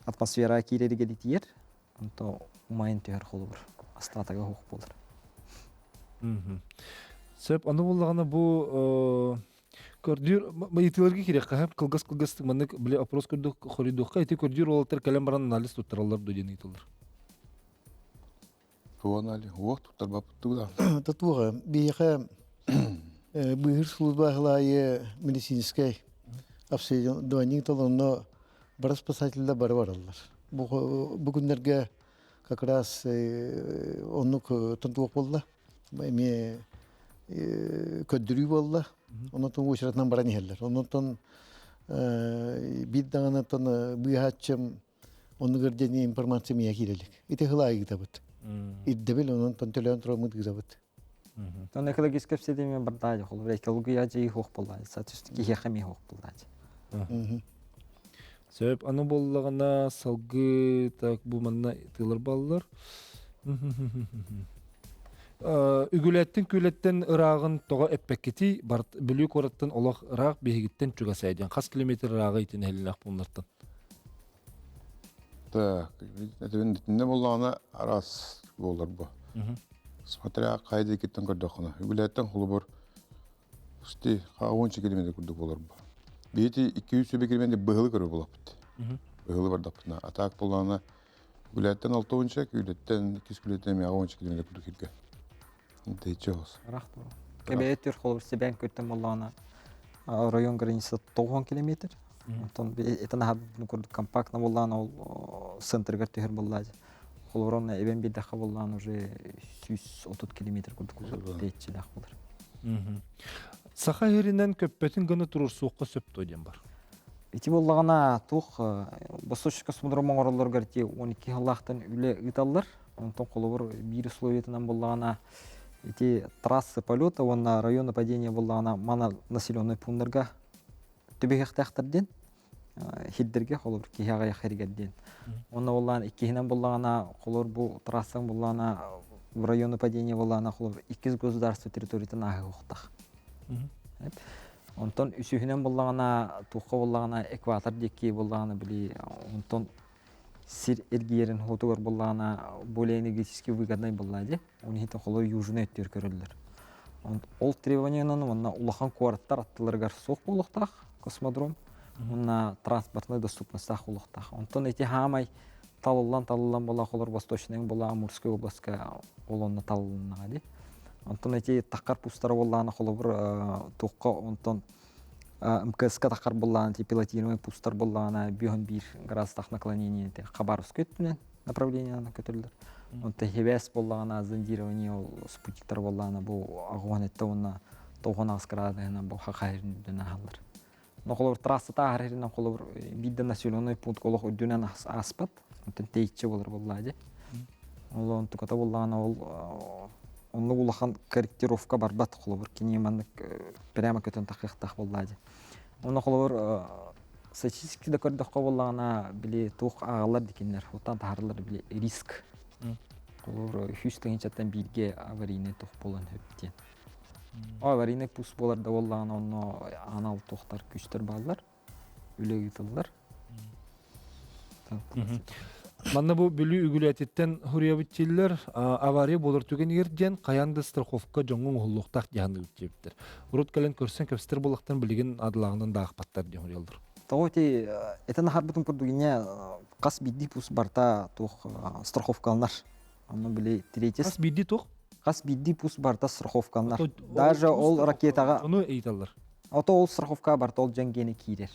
атмосфера киирэригэр итийэр. Онто умайын түһэр холобур астаатага хуох буолар. Сөп, аны буллаҕына бу көрдүүр ыйытыыларга кириэххэ кылгас кылгастык маннык били опрос көрдөх хоруйдуохха ити көрдүүр уолаттар кэлэн баран анализ туттараллар дуо диэн ыйытыллар. Туох анализ? Уох туттарбаппыт да. Татуга биһиэхэ быыһыр служба аһылаайы медицинскэй обследование толонно бары спасателлэр бары бараллар. Бу бу күннэргэ как раз оннук тонтуох буолла. Эмиэ көрдөрүү буолла. Онон уочаратынан баран иһэллэр. Оннуттан биир даҕанаттан быыһааччым оннугар диэн информация миэхэ киирэ илик. Ити хылаайы ыытабыт. Ирдэбил онон төлөөн тураммыт ыытабыт. Онно экологическай обследование бардаадьа, холобур экология дьиэ хуох буоллаадьа, соответственно киһиэхэ эмиэ хуох буоллаадьа. Сөп, аны буоллаҕына салгыы так бу манна тыылар баллар. Үгүлэттин күлэттэн ырааҕын тоҕо эппэккитий Бүлүү куораттан олох ыраах биһигиттэн чугас ээ диэн хас километр ырааҕы итин иһиллээх пууннартан. Так, итиннэ буоллаҕына араас буолар бу. Смотря хайа диэкиттэн көрдөххүнэ. Үгүлээттэн холобур Сти 10 километр курдук буолар бу. Биһити 200 километр быһылы көрөр буолаппыт. Быһылы бардаппытына. А так буоллаҕына Күлээттэн 6 күүлэттэн 2 күлэттэн эмиэ 10 километр курдук сиргэ. Тэйчи оҕус. Ыраах Кэбээйи түр холобур Сибээн күттэн буоллаҕына район граница 90 километр. Онтон этэн аһарбытын курдук компактно буоллаҕына ол центрыгар түһэр буоллаадьа. Холобур онно эбэн биэрдэххэ буоллаҕына уже 130 километр курдук тэйиччилээх буолар. Саха сиринэн көппөтүн гына туруорсуохха сөп дуо диэн бар. Ити буоллаҕына туох Восточный космодром оҥороллоругар ити 12 сыллаахтан үлэ ыыталлар. Онтон холобур биир условиятынан буоллаҕына ити трассы полета уонна район падения буоллаҕына мана населенный пуннарга түбэһиэхтээхтэр диэн хирдэргэ холобур киһи аҕыйах хэригэр диэн. Уонна буоллаҕына иккиһинэн буоллаҕына холобур бу трассаҥ буоллаҕына в районы падения буоллаҕына холобур иккис государство территориятын ааһыахтаах. Онтон үсүһүнэн буоллаҕына, туохха буоллаҕына, экватор диэки буоллаҕына, били онтон сир эргийэрин хотугар буоллаҕына, более энергетически выгоднай буоллаа дии. Ол иһин холобур южный өттүгэр көрөллөр. Ол требованиянан уонна улахан куораттар аттыларыгар суох буолуохтаах космодром уонна транспортнай доступностаах буолуохтаах. Онтон ити хаамай талыллан-талыллан буолла холор Восточный буолла Амурскай областка ол онно талылыннаҕа дии. Онтон ити таххар пустара буоллаҕына холобур туохха онтон МКС-ка таххар буоллаҕына ити пилотируемый пустар буоллаҕына 51 градустаах наклонение Хабаровскай өттүнэн направлениенан көтөллөр. Онтон хибээс буоллаҕына зондирование ол спутниктар буоллаҕына бу аҕуһан этте уонна 98 градуһунан бу хахайын үрдүнэн аһаллар. Но холобур трассата ааһар иһинэн холобур биир да населенный пункт олох үрдүнэн ааспат. Онтон тэйиччи болар буоллаа дии. Ол онтуката буоллаҕына ол оннук улахан корректировка барбат холобур кини маннык прямо көтөн тахыахтаах буоллаа дии. Онно холобур статистически да көрдөххө буоллаҕына били туох ааҕаллар дикиннэр оттон таһаараллар били риск. Холобур 100 тыһыынчаттан бииргэ аварийнай туох буолан сөп диэн. Аварийнай пуск буолар да буоллаҕына онно анал туохтар күүстэр бааллар, үлэ ыытыллар. Манна бу Бүлүү үгүлээтиттэн хуруйабыт дииллэр, авария буолар түгэнигэр диэн хайаан да страховка дьоҥҥо оҥоһуллуохтаах диэн диэбиттэр. Урут кэлэн көрсөн кэпсэтэр буоллахтан билигин адылааҕынан да аахпаттар диэн хуруйаллар. Тоҕо ити этэн аһарбытым курдук инньэ хас биирдии пус барыта туох страховкаланар. Онно били третий Хас биирдии туох? Хас биирдии пус барыта страховкаланар. Даже ол ракетаҕа Ону ыйыталлар. Ото ол страховка барыта ол дьон гиэнэ киирэр.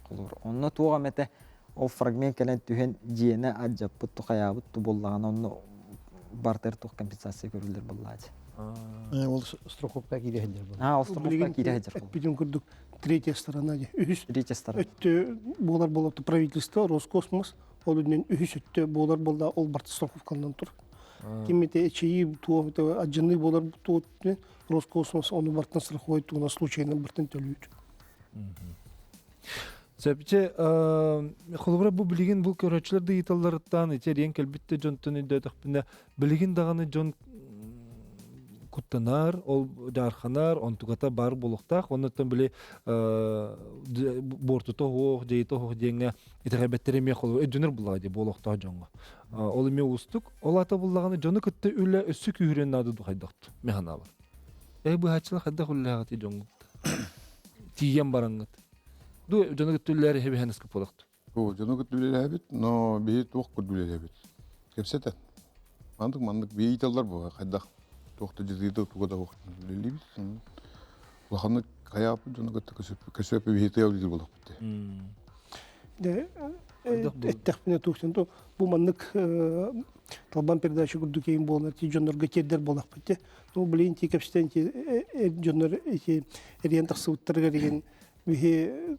Холобур, онно туох эмэтэ ол фрагмент кэлэн түһэн дьиэни алдьаппыт, тухайаабыт ту буоллаҕына онно бартер туох компенсация көрүллэр буоллаачы. Ол страховка киирэ сылдьар буолла. Аа, ол страховка киирэ сылдьар. Эппитин курдук третья сторона дии. Үһүс третья сторона. Өттө буолар буолла правительство, Роскосмос, ол үрдүнэн үһүс өттө буолар буолла ол барыта страховканан тур. Кимите эчэйии туох адьыныы буолар туох Роскосмос ону бартан страховой тугуна случайно бартан төлүүр. Сөпче холобура бу билигин бу көрөөччүлэр да ыйыталларыттан ити эриэн кэлбит да дьонтон өйдөөтөхпүнэ билигин даҕаны дьон куттанар, ол дьаарханар, онтуката баар буолуохтаах. Оннуттан били буортута оһуох, дьайыта оһуох диэҥҥэ итэҕэйбэттэр эмиэ холобура өйдөнөр буллаҕа дии буолуохтаах дьоҥҥо. Ол эмиэ уустук. Ол аата буллаҕына дьону кытта үлэ өссө күүһүрүөн наада дуу хайдахту мин санаабар. Э быһааччылар хайдах үлэлээҕитий дьоҥҥут? Тиийэн бараҥҥыт. Ду дьону кытта үлэлээр эһэбиһэн ыскып буолахту. О, дьону кытта үлэлээбит, но биһи туох курдук үлэлээбит. Кэпсэтэн. Мандык маннык биһи ыйыталлар буо хайдах туох да дьыдыыта туга да суох үлэлиибит. Улаханнык хайааппыт дьону кытта көсөп биһи тыал диир буолахпыт. Дэ эттэхпинэ туохтан то бу маннык талбан передача курдук кейин буолар ти дьоннорго тиэрдэр буолахпыт те. Ну блин ти кэпсэтэн ти дьоннор ити эриэн тахсыбыттарыгар деген биһи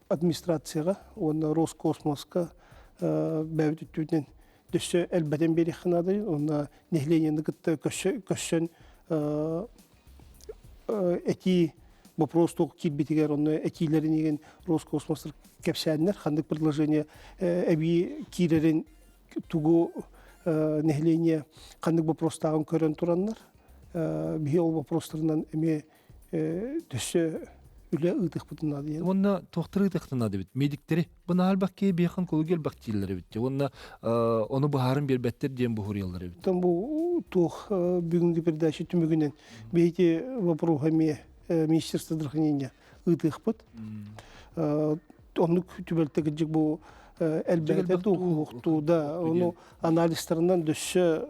администрацияҕа уонна Роскосмоска бэйэбит өттүбүтүнэн дөссө элбэтэн биэриэххэ наада уонна нэһилиэнньэни кытта көрсөн этии вопрос туох киирбитигэр онно этиилэрин игин Роскосмостар кэпсээннэр ханнык предложение эбии киирэрин тугу нэһилиэнньэ ханнык вопростааҕын көрөн тураннар биһи ол вопростарынан эмиэ өссө үлэ ыытыахпытын наада диэн. Уонна туохтары ыытыахтын наада эбит? Медиктэри. Бу наһаа элбэх киһи биһиэхэ онкология элбэх дииллэр эбит. Уонна ону быһааран биэрбэттэр диэн буһуруйаллар эбит. Оттон бу туох бүгүҥҥү передача түмүгүнэн биһиги вопроһу эмиэ Министерство здравоохранения ыытыахпыт. Оннук түбэлтэ кырдьык бу элбэхтэ туохтуу да ону анализтарынан дөссө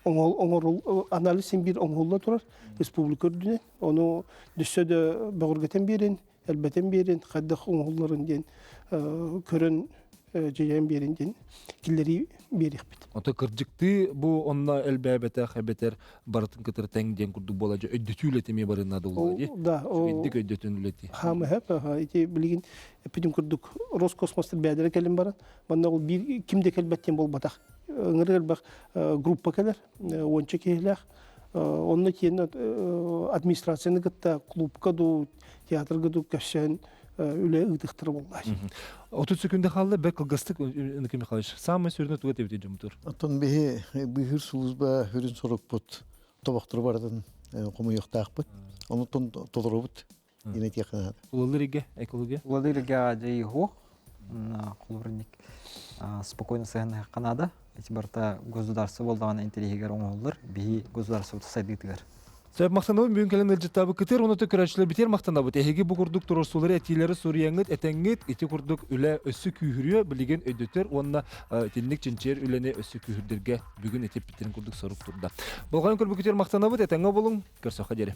оҥорул анализ син биир оҥоһулла турар республика үрдүнэн ону дөссө да бөҕөргөтөн биэрин элбэтэн биэрин хайдах оҥоһулларын диэн көрөн дьайан биэрин диэн киллэрии биэриэхпит. Ото кырдьыктыы бу онно элбээбэтэх эбэтэр барытын кытары тэҥ диэн курдук буола дьэ өйдөтүү үлэтэ эмиэ барыына долла дии. Да, Үчүгэйдик өйдөтүн үлэти. Хаамыһап, ити билигин эппитим курдук Роскосмостар бэйэлэрэ кэлин баран, манна ол биир ким да кэлбэт диэн буолбатах. Ыҥырык элбэх группа кэлэр, уонча киһилээх. Онно тиэнэ администрацияны кытта клубка дуу, театрга дуу көрсөн үлэ ыытыхтара буолла. 30 секунда хаалла, бэк кылгастык Николай Михайлович. Самый сүрүнэ туга тэбити дьомтур? Оттон биһи быыһыыр служба хүрүн сорукпут тобохтору барытын хомуйуохтаахпыт. Онуттан толоробут. Инэтиэххэ наада. Улалыриге, экология? Улалыриге дьайыһуох. Холобурник спокойно сыһыаннаһыахха наада. Ити барыта государство буоллаҕына интэриэһигэр оҥоһуллар. Биһи государство сайдыытыгар. Сөп махтанабын бүгүн кэлэн ыалдьыттаабыт кытыр оното көрөөччүлэр битиэр махтанабыт. Эһиги бу курдук туруорсуулары этиилэри суруйаҥҥыт, этэҥҥит ити курдук үлэ өссө күүһүрүө, билигин өйдөтөр уонна итинник чинчийэр үлэни өссө күүһүрдэргэ бүгүн этиппиттэрин курдук сорук турда. Болҕойон көрбүкүтүгэр махтанабыт, этэҥҥэ буолуҥ, көрсөххө диэри.